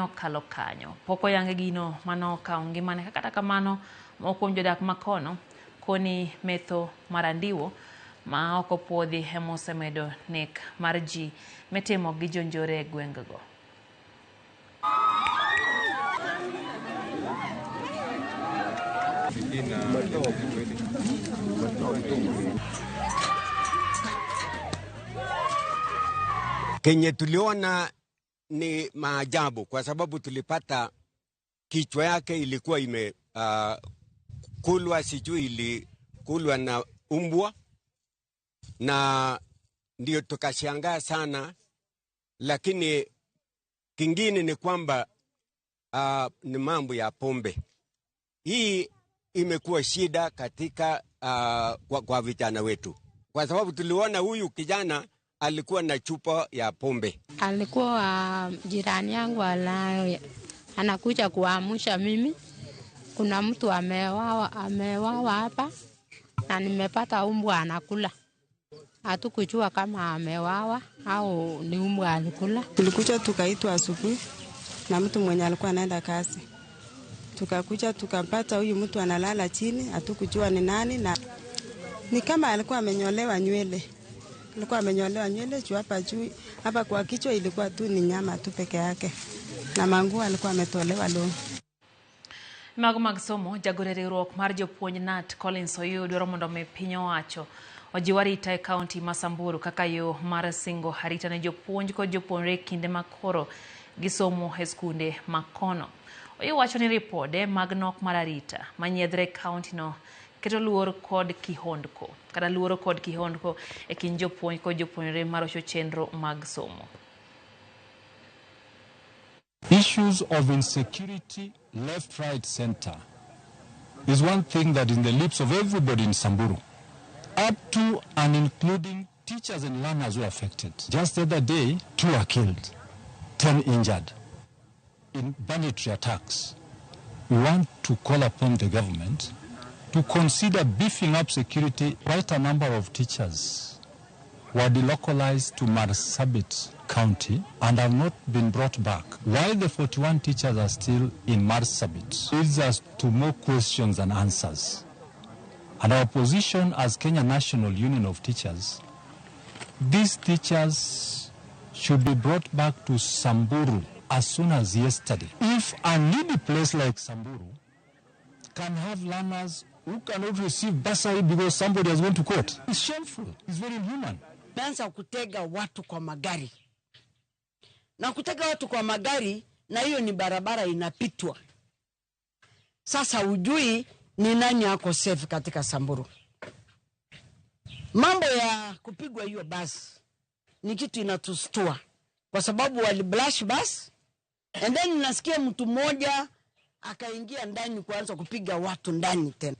okalo kanyo. Pok oyange gino manokawo ngimane, kata kamano moko kuom jodak makono koni metho mar andiwo ma ok opuodhi ema osemedo nek mar ji mitimo gi jonjore e gwengego. Kenye tuliona ni maajabu kwa sababu tulipata kichwa yake ilikuwa ime kulwa, sijui ilikulwa na umbwa, na ndio tukashangaa sana. Lakini kingine ni kwamba ni mambo ya pombe. Hii imekuwa shida katika kwa vijana wetu, kwa sababu tuliona huyu kijana alikuwa na chupa ya pombe. Alikuwa jirani yangu anakuja kuamsha mimi. Kuna mtu amewawa hapa na nimepata umbwa anakula. Hatukujua kama amewawa au ni umbwa alikula. Tulikuja tukaitwa asubuhi na mtu mwenye alikuwa anaenda kazi. Tukakuja tukapata huyu mtu analala chini, hatukujua ni nani, na ni kama alikuwa amenyolewa nywele. Alikuwa amenyolewa nywele juu hapa juu, hapa kwa kichwa ilikuwa tu ni nyama tu peke yake. Na manguo alikuwa ametolewa leo. Mago mag somo, jagore riwruok mar jopuonj Nat Collins Oyuu dwaro mondo mi piny owacho ojiw arita e kaunti ma Samburu kaka yo mar singo arita ne jopuonj kod jopuonjre kinde ma koro gisomo e skunde makono. Oyuu wacho ni ripode mag nok mar arita manyiedhre e kaunti no keto luor kod kihondko kata luoro kod kihondko e kind jopuonj kod jopuonjre marocho chenro mag somo. Issues of insecurity left, right, center is one thing that is in the lips of everybody in Samburu, up to and including teachers and learners who are affected. Just the other day, 2 are killed, 10 injured in banditry attacks. We want to call upon the government to consider beefing up security. Quite a number of teachers were delocalized to Marsabit County and have not been brought back. Why the 41 teachers are still in Marsabit leads us to more questions than answers. And our position as Kenya National Union of Teachers, these teachers should be brought back to Samburu as soon as yesterday. If a needy place like Samburu can have learners who cannot receive bursary because somebody has gone to court, it's shameful, it's very inhuman. Meanza kutega watu kwa magari. Na kutega watu kwa magari, na hiyo ni barabara inapitwa. Sasa ujui ni nani ako safe katika Samburu. Mambo ya kupigwa hiyo basi ni kitu inatustua, kwa sababu waliblash basi, and then nasikia mtu mmoja akaingia ndani kuanza kupiga watu ndani tena.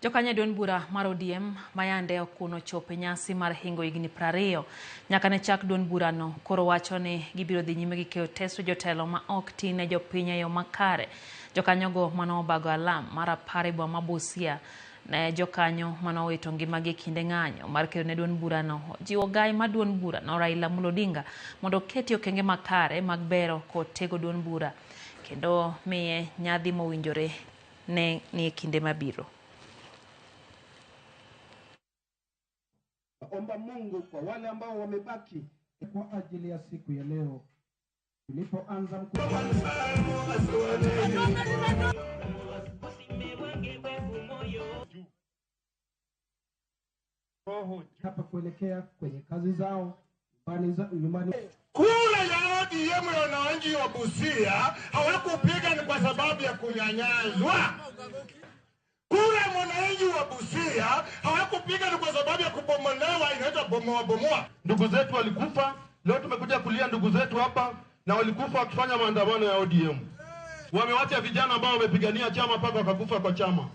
Jokanya duond bura mar ODM mayande okuno chopo e nyasi mar hingo higni 20 nyaka ne chak duond burano koro wacho ni gibiro dhi nyime gi keyo teso jotelo ma ok ti ne jopiny e yo makare. Jokanyogo mano obago alam mar 10 e boma ma Busia Ne jokanyo manowito ngimagi e kinde ng'anyo mar kedo ne duond burano jiwo gai mar duond burano Raila Amolo Odinga mondo oketi okenge makare mag bero kod tego duond bura kendo miye nyadhi mowinjore ne ni e kinde mabiro. Omba Mungu kwa wale ambao wamebaki kwa ajili ya siku ya leo tulipoanza hapa kuelekea kwenye kazi zao nyumbani. Kura ya ODM ya wananchi wa Busia hawakupiga ni kwa sababu ya kunyanyazwa. Kura mwananchi wa Busia hawakupiga ni kwa sababu ya kubomolewa, inaitwa bomoa bomoa. Ndugu zetu walikufa, leo tumekuja kulia ndugu zetu hapa, na walikufa wakifanya maandamano ya ODM. Wamewacha vijana ambao wamepigania chama mpaka wakakufa kwa chama.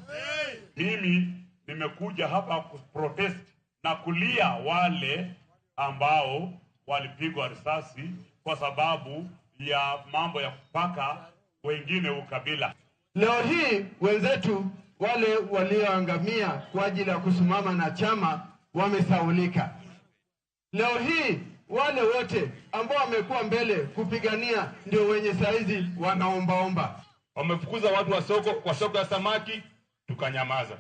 Mimi nimekuja hapa kuprotest na kulia wale ambao walipigwa risasi kwa sababu ya mambo ya kupaka wengine ukabila. Leo hii wenzetu wale walioangamia kwa ajili ya kusimama na chama wamesaulika. Leo hii wale wote ambao wamekuwa mbele kupigania ndio wenye saizi wanaombaomba. Wamefukuza watu wa soko, kwa soko ya samaki tukanyamaza.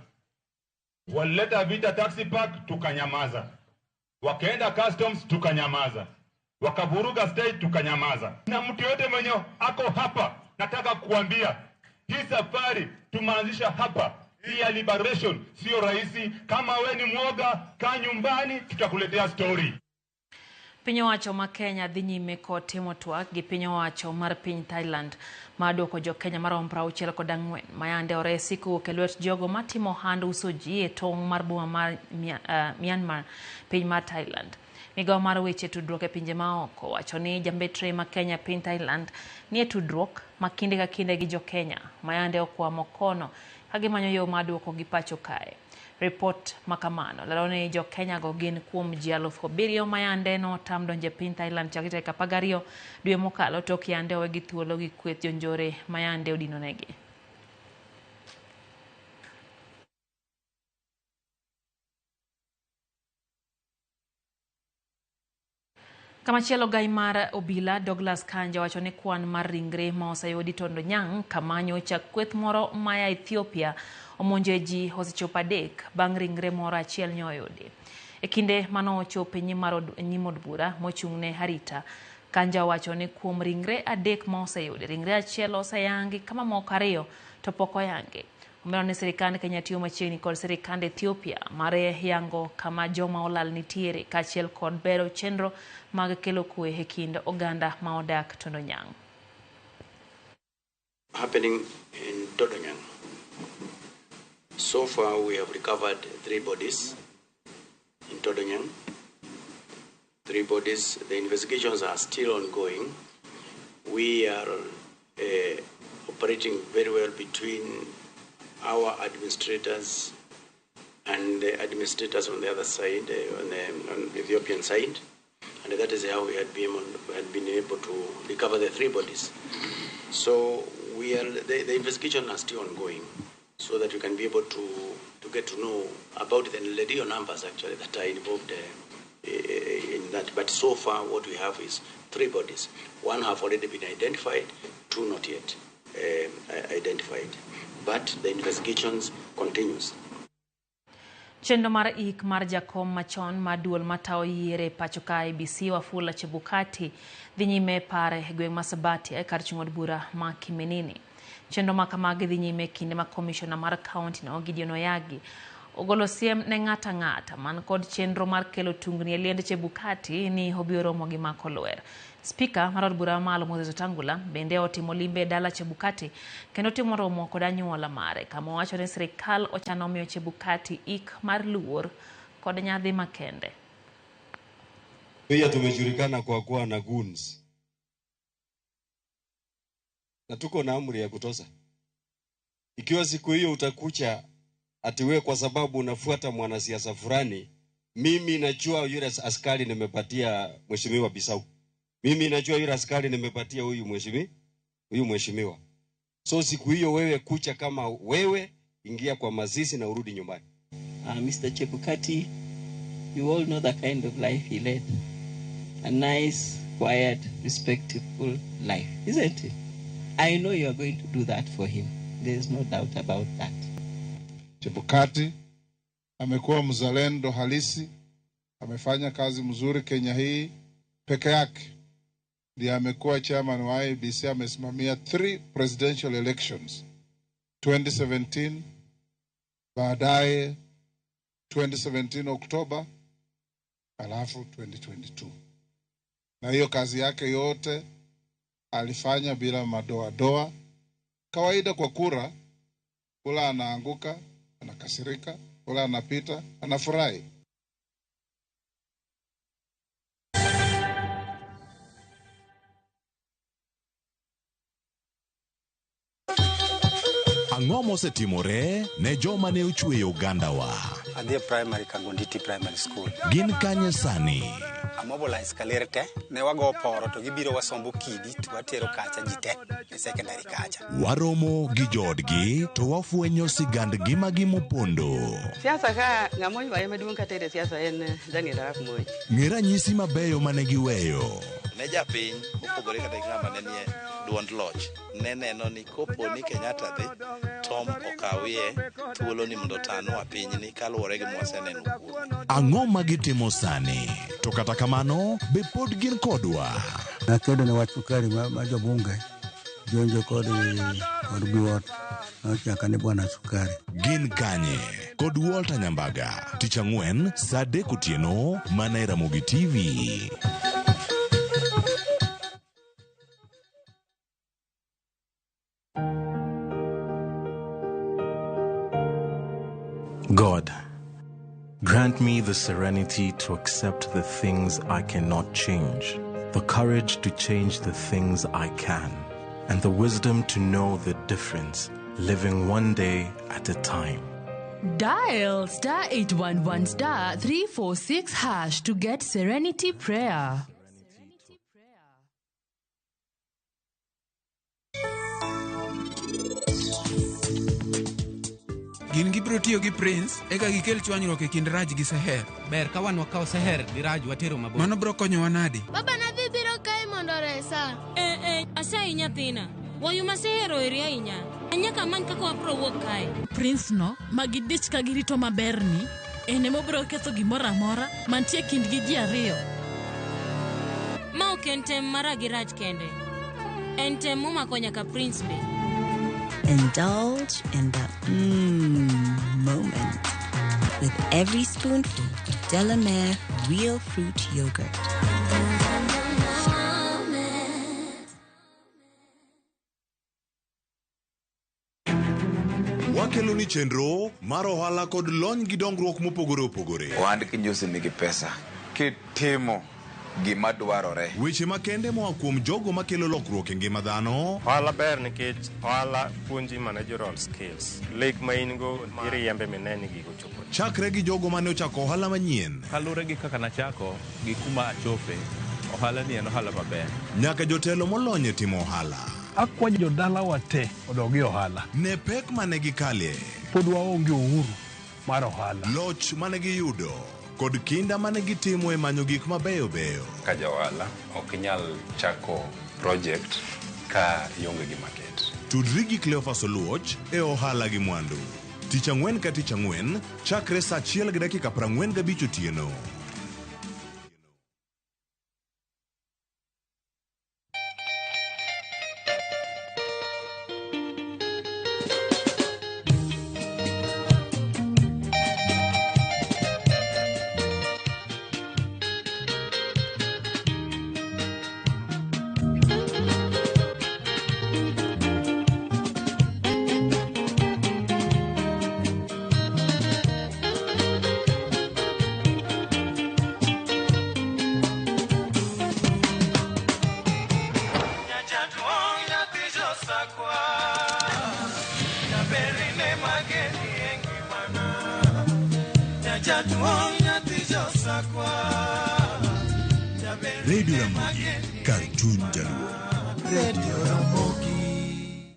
Walileta vita taxi park tukanyamaza. Wakaenda customs tukanyamaza. Wakavuruga stage tukanyamaza. Na mtu yote mwenye ako hapa, nataka kuambia hii safari tumeanzisha hapa, hii ya liberation sio rahisi. Kama we ni mwoga, kaa nyumbani, tutakuletea story. Piny owacho ma Kenya dhi nyime kod timo twak gi piny owacho mar piny Thailand mar duoko jo Kenya maromo 64 mayande oresi kowuok e lwet jogo matimo ohand uso ji e tong' mar boma mar Myanmar piny mar Thailand. Migawo mar weche tudruok e pinje maoko wacho ni jambetre ma Kenya piny Thailand ni e tudruok ma kinde ka kinde gi jo Kenya mayande okwamo kono ka gimanyo yo mar duoko gi pacho kae. Report makamano lero ni jo Kenya go gin kuom ji 7,000 mayande notam donjo e piny Thailand chakre tarik 12 dwe mokalo tok yande owegi thuolo gi kweth jonjore mayande odinonegi. Kamachielo gai mar obila Douglas Kanja wacho ni kwan mar ringre ma oseyudi Tondo Nyang' kama nyocha kweth moro maya Ethiopia omonjo ji osechopo 3 bang' ringre moro achiel nyoyudi. E kinde manochopo nyim od bura mochung'ne arita, Kanja wacho ni kuom ringre 3 ma oseyudi, ringre achiel oseyangi kama moko 2 to pok oyangi. Omedo ni sirikand Kenya tiyo machiegni kod sirikand Ethiopia mar yango kama joma olal nitiere kaachiel kod bero chenro mag kelo kwe e kind oganda ma odak Tondo Nyang'. Happening in Todonyang. So far we have recovered 3 bodies in Todonyang. 3 bodies. The investigations are still ongoing. We are operating very well between our administrators and the administrators on the other side, on the Ethiopian side, and that is how we had been able to recover the 3 bodies. So we are the investigation is still ongoing, so that we can be able to get to know about the real numbers actually that are involved in that. But so far, what we have is 3 bodies. 1 have already been identified, 2 not yet identified. But the investigations continues. Chenro mar ik mar jakom machon mar duol matayo yiero e pacho ka IEBC Wafula Chebukati dhi nyime pare e gweng' ma Sabatia e kar chung' od bura ma Kiminini. Chenro ma kamagi dhi nyime kinde ma komishona mar kaunti no Gideon Oyagi ogolo siem ne ng'ata ng'ata man kod chenro mar kelo tungni e liend Chebukati ni obiro romo gi mako lwer. Spika mar od bura mamalo Moses Wetangula bende otimo limbe e dala Chebukati kendo timo romo kod anyuola mare kama owacho ni sirikal ochano miyo Chebukati ik mar luor kod nyadhi makende. Pia tumejulikana kwa kuwa na goons na tuko na amri ya kutosa. Ikiwa siku hiyo utakucha ati wewe kwa sababu unafuata mwanasiasa fulani, mimi najua yule askari nimepatia mheshimiwa Bisau, mimi najua yule askari nimepatia huyu mheshimiwa. So siku hiyo wewe kucha kama wewe Ingia kwa mazishi na urudi nyumbani. Mr. Chebukati, you all know the kind of life he led. A nice, quiet, respectful life, isn't it? I know you are going to do that for him. There is no doubt about that. Chebukati amekuwa mzalendo halisi, amefanya kazi mzuri Kenya hii peke yake. Ndiye amekuwa chairman wa IEBC, amesimamia 3 presidential elections. 2017, baadaye 2017 Oktoba, alafu 2022. Na hiyo kazi yake yote alifanya bila madoadoa. Kawaida kwa kura, kula anaanguka, anakasirika, kula anapita, anafurahi. Ang'o mosetimore ne joma ne ochweyo ogandawa? Adhi e primary Kagonditi Primary School. Gin kanye sani? Amobilize kaler te, ne wago poro to gibiro wasombo kidi to watero kacha ji te e secondary kacha. Waromo gi joodgi to wafwenyo sigand ngimagi mopondo. Siasa ka ng'ama oywaye maduong' katere siasa en Daniel Arap Moi. Ng'e ranyisi mabeyo mane giweyo. Ne japiny mopogore kata gi ng'ama ne nie duond loch ne neno ni kopo ni Kenyatta dhi Tom okawie thuolo ni mondo otanwa pinyni kaluwore gi mwaseneno kuome. Ang'o ma gitimo sani? To kata kamano, be pod gin kodwa? Nakedo ne wach sukari ma jobunge jonjo kod Biwott nochaka ni bwana sukari. Gin kanye? Kod Walter Nyambaga, tich ang'wen saa 3 otieno mana e Ramogi TV. God, grant me the serenity to accept the things I cannot change, the courage to change the things I can, and the wisdom to know the difference, living one day at a time. Dial star 811 star 346 hash to get Serenity Prayer. Gin gibiro tiyo gi Prince eka gikel chwanyruok e kind Raj gi Seher. Ber ka wan wakawo Seher gi Raj watero mabor. Mano biro konyowa nade? Baba nadhi biro kae mondo oresa. Asayi nyathina. Wayu ma Seher oheri ahinya. Nyaka amany kaka wabiro wuok kae. Prince no ma gidich ka girito maberni en ema obiro ketho gimoro amora mantie kindgi ji ariyo. Ma ok en tem mara gi Raj kende. En tem momako nyaka Prince be. Indulge in the moment with every spoonful of Delamere Real Fruit Yogurt. Wakelo ni chenro mar ohala kod lony gi dongruok mopogore opogore. Ohand kinjusi nigi pesa kitimo gima dwarore. Weche makende moa kuom jogo makelo lokruok e ngima dhano. Ohala ber nikech ohala puonji managerial skills. Lek ma in go iriembe mineni gigo chopo. Chakre gi jogo mane ochako ohala manyien. Kaluwore gi kaka nachako gi kuma achope, ohala ni en ohala maber. Nyaka jotelo molony e timo ohala. Akwayo jodalawa te odog e ohala. Ne pek mane gikale. Pod waonge uhuru mar ohala. Loch mane giyudo kod kinda mane gitimo e manyo gik mabeyo beyo. Ka ja ohala ok inyal chako project ka ionge gi market. Tudri gi Cleophas Oluoch e ohala gi mwandu. Tich ang'wen ka tich ang'wen chakre saa 1:45 otieno. Radio Ramogi, Cartoon Jaluo. Radio Ramogi.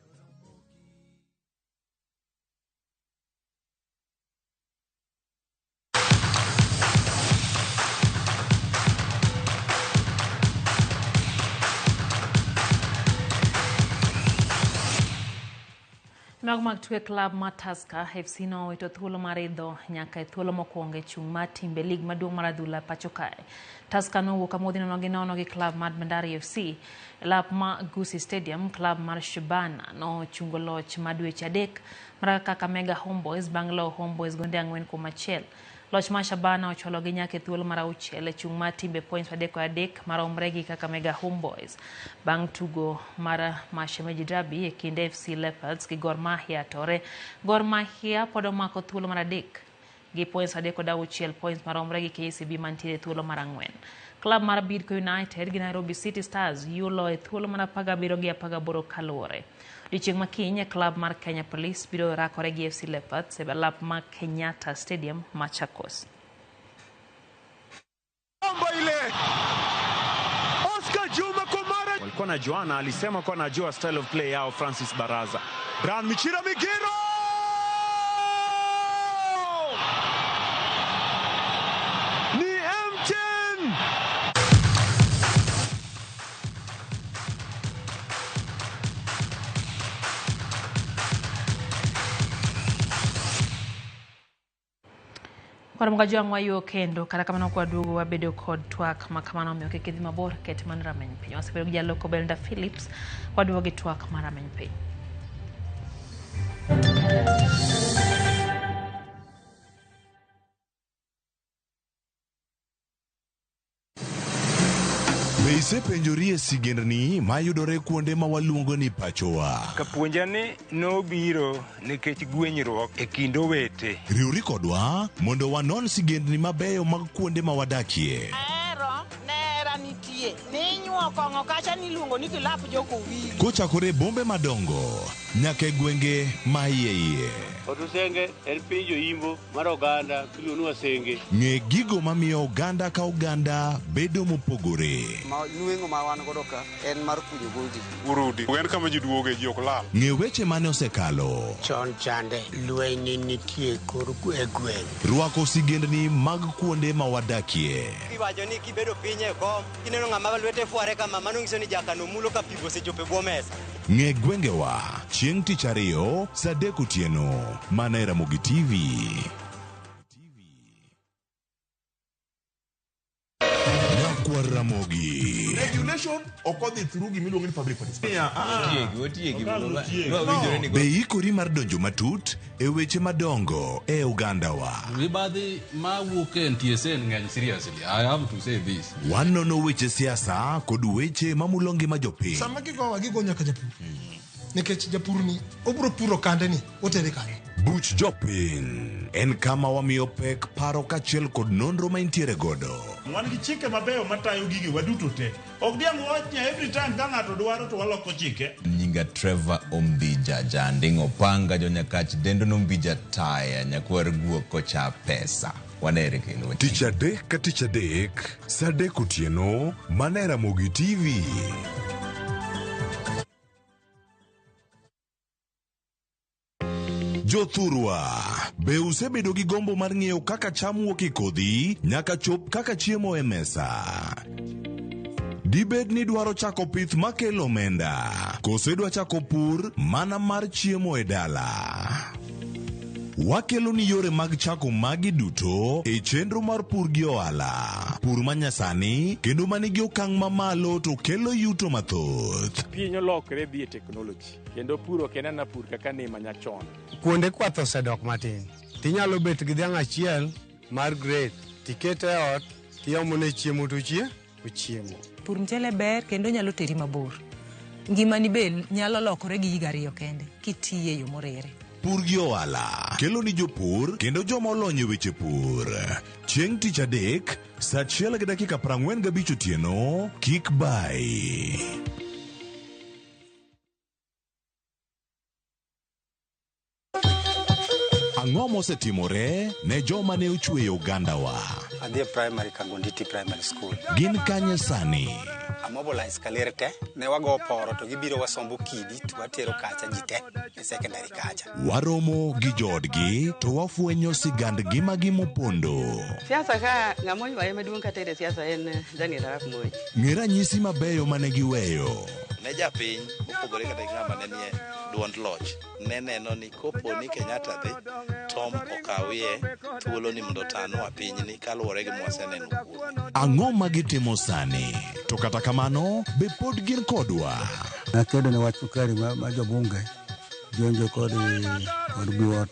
Mago mag tuke klab mar Tusker FC nowito thuolo mar idho nyaka e thuolo mokwongo e chung' mar timbe lig maduong' mar adhula pacho kae. Tusker nowuok amodhi nono gi nono gi klab mar Bandari FC. E lap ma Gusii Stadium, klab mar Shabana nochungo loch ma dweche 3 mar Kakamega Homeboys bang' loyo Homeboys gonde 4-1. Loch mar Shabana ochwalogi nyaka e thuolo mar 6 e chung' mar timbe points 33 maromre gi Kakamega Homeboys. Bang' tugo mar Mashemeji Derby e kind FC Leopards gi Gor Mahia tore, Gor Mahia pod omako thuolo mar 3 gi points 36 points maromre gi KCB mantiere e thuolo mar 4. Klab mar Bidco United gi Nairobi City Stars yulo e thuolo mar 17 gi 18 kaluwore. Odiechieng' ma kiny, klab mar Kenya Police biro rakore gi FC Leopards e lap mar Kenyatta Stadium, Machakos. Omba ile Oscar Juma kwa mara walikuwa na Joana alisema kuwa anajua style of play yao. Francis Baraza, Brian Michira Migiro ni M10. Koro mga wayuo kendo kata kamano kwaduogo wabedo kod twak ma kamano omiyo kik idhi mabor ket mana rameny piny. Wasebedo gi jaloko Belinda Phillips waduogo gi twak mar rameny piny. Be isepenjori e sigendni mayudore kuonde ma waluongo ni pachowa? Kapuonja ni nobiro nikech gwenyruok e kind owete. Riwri kodwa mondo wanon sigendni mabeyo mag kuonde ma wadakie. Ahero nera nitie ninyuo kong'o kacha niluongo ni kilap jokowili. Kochakore e bombe madongo nyaka e gwenge ma iye iye. Otusenge en piny joimbo mar oganda miluongo ni Wasenge. Ng'e gigo mamiyo oganda ka oganda bedo mopogore. Ma nweng'o ma wan godo ka en mar kunyo gondi. Urudi en kama ji duoge ji ok lal. Ng'e weche mane osekalo. Chon chande lweny ne nitie kor e gweng'. Rwako sigendni mag kuonde ma wadakie. Iwacho ni kibedo piny e kom kineno ng'ama lwete fware kama mano nyiso ni jakano mulo ka pi osechopo e bwo mesa. Ng'e gwengewa chieng' tich ariyo saa 3 otieno mana e Ramogi TV. Nyakwar Ramogi. Regulation ok odhi through gimiluongo ni public participation. Otiegi, otiegi. No. Be ikori mar donjo matut e weche madongo e ogandawa? Mibadhi mawuok e NTSA ng'eny seriously. I have to say this. Wanono weche siasa kod weche mamulo ngima jopiny. Sama gigowa gigo nyaka japur. Nikech japur ni obro puro kande ni otere kanye. Buch jopiny en kama wamiyo pek paro kaachiel kod nonro ma intiere godo. Wan gi chike mabeyo matayo gige waduto te. Ok diang' wach ni every time ka ng'ato dwaro to waloko chike. Nyinga Trevor Ombija Janding Opanga Jonyakach Dendo Nombija Taya Nyakwar Guok Kocha Pesa. Wanere kendo. Tich adek ka tich adek, saa 3 otieno, mana e Ramogi TV. Jothurwa, be usebedo gi gombo mar ng'eyo kaka cham wuok e kodhi nyaka chop kaka chiemo e mesa? Dibed ni dwaro chako pith makelo omenda, koso idwa chako pur mana mar chiemo e dala? Wakelo ni yore mag chako magi duto e chenro mar pur gi ohala. Pur manyasani kendo manigi okang' mamalo to kelo yuto mathoth. Piny olokre dhi e teknoloji kendo pur ok en ana pur kaka ne manyachon. Kuonde kwath osedok matin. Tinyalo bet gi dhiang' achiel mar grade tikete e ot tiomone chiemo to ochiemo. Pur mchele ber kendo nyalo teri mabor. Ngimani be nyalo lokore gi higa 2 kende kitiye e yo morere. Pur gi ohala kelo ni jopur kendo joma olony e weche pur. Chieng' tich adek saa 1:45 otieno kik bai. Ang'o mosetimore ne joma ne ochweyo ogandawa? Adhi e primary Kangonditi Primary School. Gin kanye sani? Amobilize kaler te ne wago poro to gibiro wasombo kidi to watero kacha ji te e secondary kacha. Waromo gi joodgi to wafwenyo sigand ngimagi mopondo. Siasa ka ng'ama oywaye maduong' kata e siasa en Daniel Arap Moi. Ng'e ranyisi mabeyo mane giweyo. Ne japiny mopogore kata gi ng'ama ne nie duond loch ne neno ni kopo ni Kenyatta dhi Tom okawie thuolo ni mondo otanwa pinyni kaluwore gi mwaseneno kuome. Ang'o ma gitimo sani? To kata kamano, be pod gin kodwa? Nakedo ne wach sukari ma jobunge jonjo kod biwot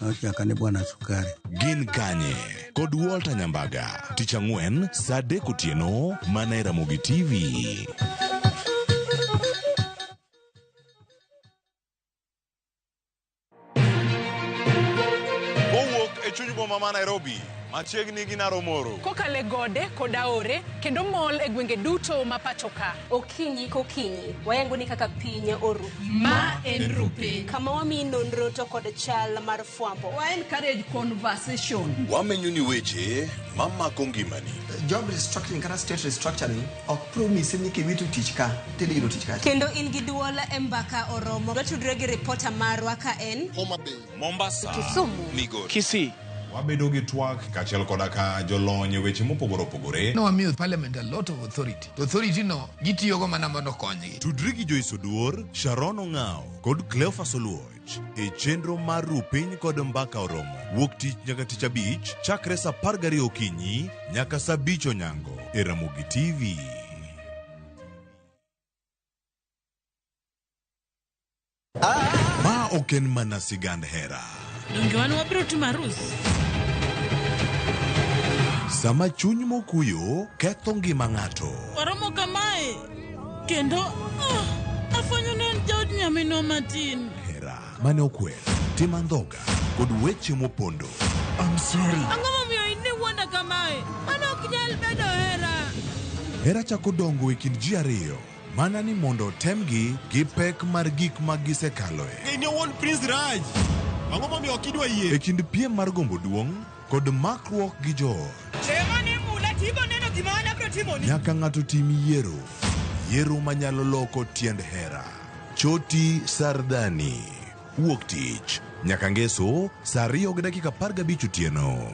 nochaka ni bwana sukari. Gin kanye? Kod Walter Nyambaga, tich ang'wen saa 3 otieno mana e Ramogi TV. Kowuok e chuny boma ma Nairobi, machiegni gi Naromoro. Kokalo e gode kod aore kendo mol e gwenge duto ma pacho ka. Okinyi kokinyi, wayango ni kaka piny oru. Ma en Rupiny. Kama wamiyi nonro to kod chal mar fwambo. Wa encourage conversation. Wamenyo ni weche mamako ngimani. Job restructuring kata state restructuring ok promise ni kiwito tich ka tidhi yudo tich kacha. Kendo in gi duol e mbaka oromo. Watudre gi ripota marwa ka en Homa Bay, Mombasa, Kisumu, Migori, Kisii. Wabedo gi twak kaachiel koda ka jolony e weche mopogore opogore. Nowamiyo parliament a lot of authority. To authority no gitiyogo mana mondo okonygi. Tudri gi Joyce Oduor, Sharon Ong'ao kod Cleophas Oluoch e chenro mar Rupiny kod Mbaka Oromo wuok tich nyaka tich abich chakre saa 12 okinyi nyaka saa 5 onyango e Ramogi TV. Ma ok en mana sigand hera. Donge wan wabiro timo arus? Sama chuny mokuyo ketho ngima ng'ato. Waromo kamae kendo afwenyo ni en jaod nyaminwa matin. Hera mane okwer, tim andhoga kod weche mopondo. I'm sorry. Ang'o momiyo in iwuonda kamae? Mano ok nyal bedo hera. Hera chako dongo e kind ji ariyo mana ni mondo otemgi gi pek mar gik ma gisekaloe. In owuon Prince Raj. Ang'o momiyo ok idwa yie? E kind piem mar gombo duong' kod makruok gi joot. Ema ni mula tibo neno gima an abiro timoni. Nyaka ng'ato tim yiero. Yiero manyalo loko tiend hera. Choti Sardani. Wuok tich. Nyaka ngeso saa 2:15 otieno.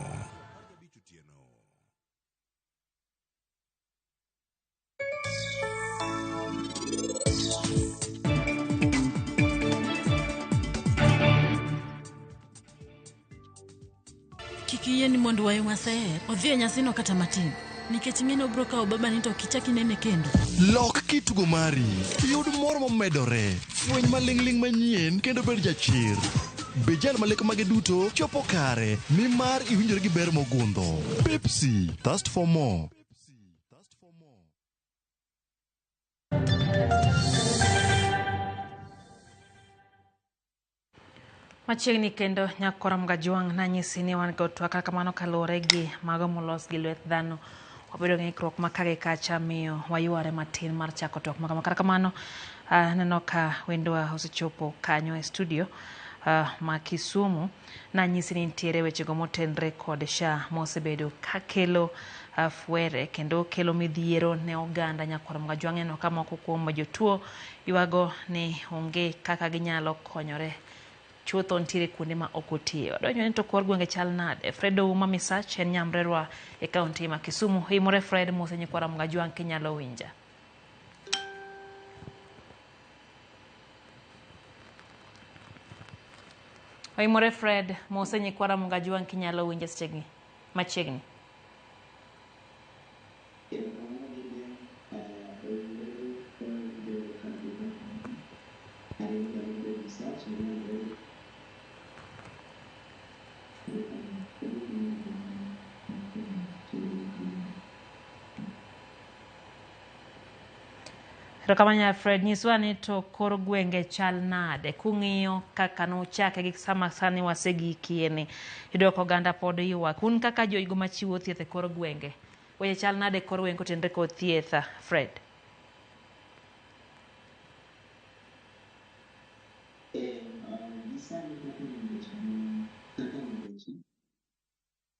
Kik iyie ni mondo wayu maseher odhi e nyasino kata matin nikech ing'e ni obiro kawo babani to ok ichak inene kendo. Lok kitugo mari, yud mor momedore, fweny maling'ling' manyien kendo bed jachir. Be jal ma lek mage duto chopo kare nimar iwinjori gi ber mogundho. Pepsi, thirst for more. Machiegni kendo nyakora Mgajwang' nanyisi ni wan kod twak kata kamano kaluwore gi mago molos gi lwet dhano wabedo gi ng'ikruok ma ka gi kacha miyo wayware matin mar chako twak makama. Kata kamano aneno ka wendwa osechopo kanyo e studio ma Kisumu. Nanyisi ni nitiere wechego motenre kod SHA mosebedo kakelo fwere kendo kelo midhiero ne oganda nyakwar Mgajwang'. Neno ka moko kuom jotuo ywago ni onge kaka ginyalo konyore chutho nitiere kuonde ma ok otiye. Wadonjo ni to kor gwenge chal nade? Fred Ouma Misach en nyamrerwa e kaunti ma Kisumu. Imore Fred mose nyikwara Mgajwang' kinyalo winja. Oimore Fred mose nyikwara Mgajwang' kinyalo winja sechegi machiegni. Erokamano Fred, nyiswa ni to kor gwenge chal nade kung'iyo kaka nochake gi sama sani wasegikieni. Iyudo ka oganda pod ywak. Un kaka jogo machiwo thieth e kor gwenge, weche chal nade e kor gwenge kotenore kod thieth, Fred?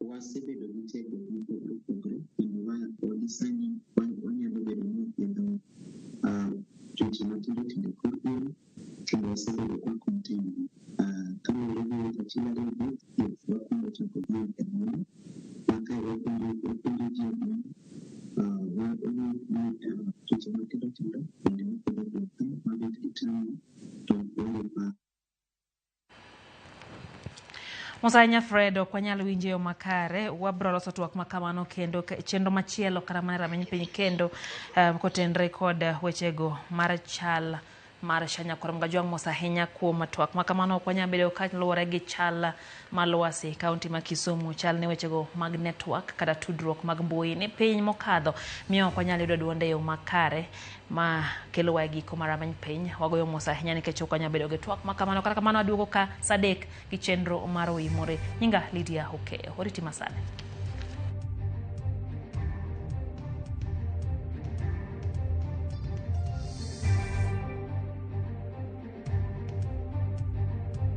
Wasebedo gi tiegruok mopogore opogore kendo sani wanyalo bedo ni wathiedho tuoche matindo tindo e kor gweng' kendo wasebedo kwa contain kaluwore gi weche achiel ariyo adek thieth wakwongo chako gi e gweng' ma kae wapuonjo ji e gweng' tuoche matindo tindo bende wathiedho Mos ahinya Fred, ok wanyal winjo e yo makare. Wabro loso twak ma kamano kendo chenro machielo kata mana e rameny piny kendo kotenre kod wechego mar chal mar SHA. Nyakwar Mgajwang', mos ahinya kuom twak ma kamano. Ok wanyal bedo kaluwore gi chal mar lwasi kaunti ma Kisumu, chal ne wechego mag network kata tudruok mag mbui ni piny mokadho miyo ok wanyal yudo duonde e yo makare ma kelowa e giko mar rameny piny. Wagoyo mos ahinya nikech ok wanyal bedo gi twak ma kamano. Kata kamano aduogo ka sa 3 gi chenro mar Oimore. Nyinga Lydia Okeyo. Oriti masani.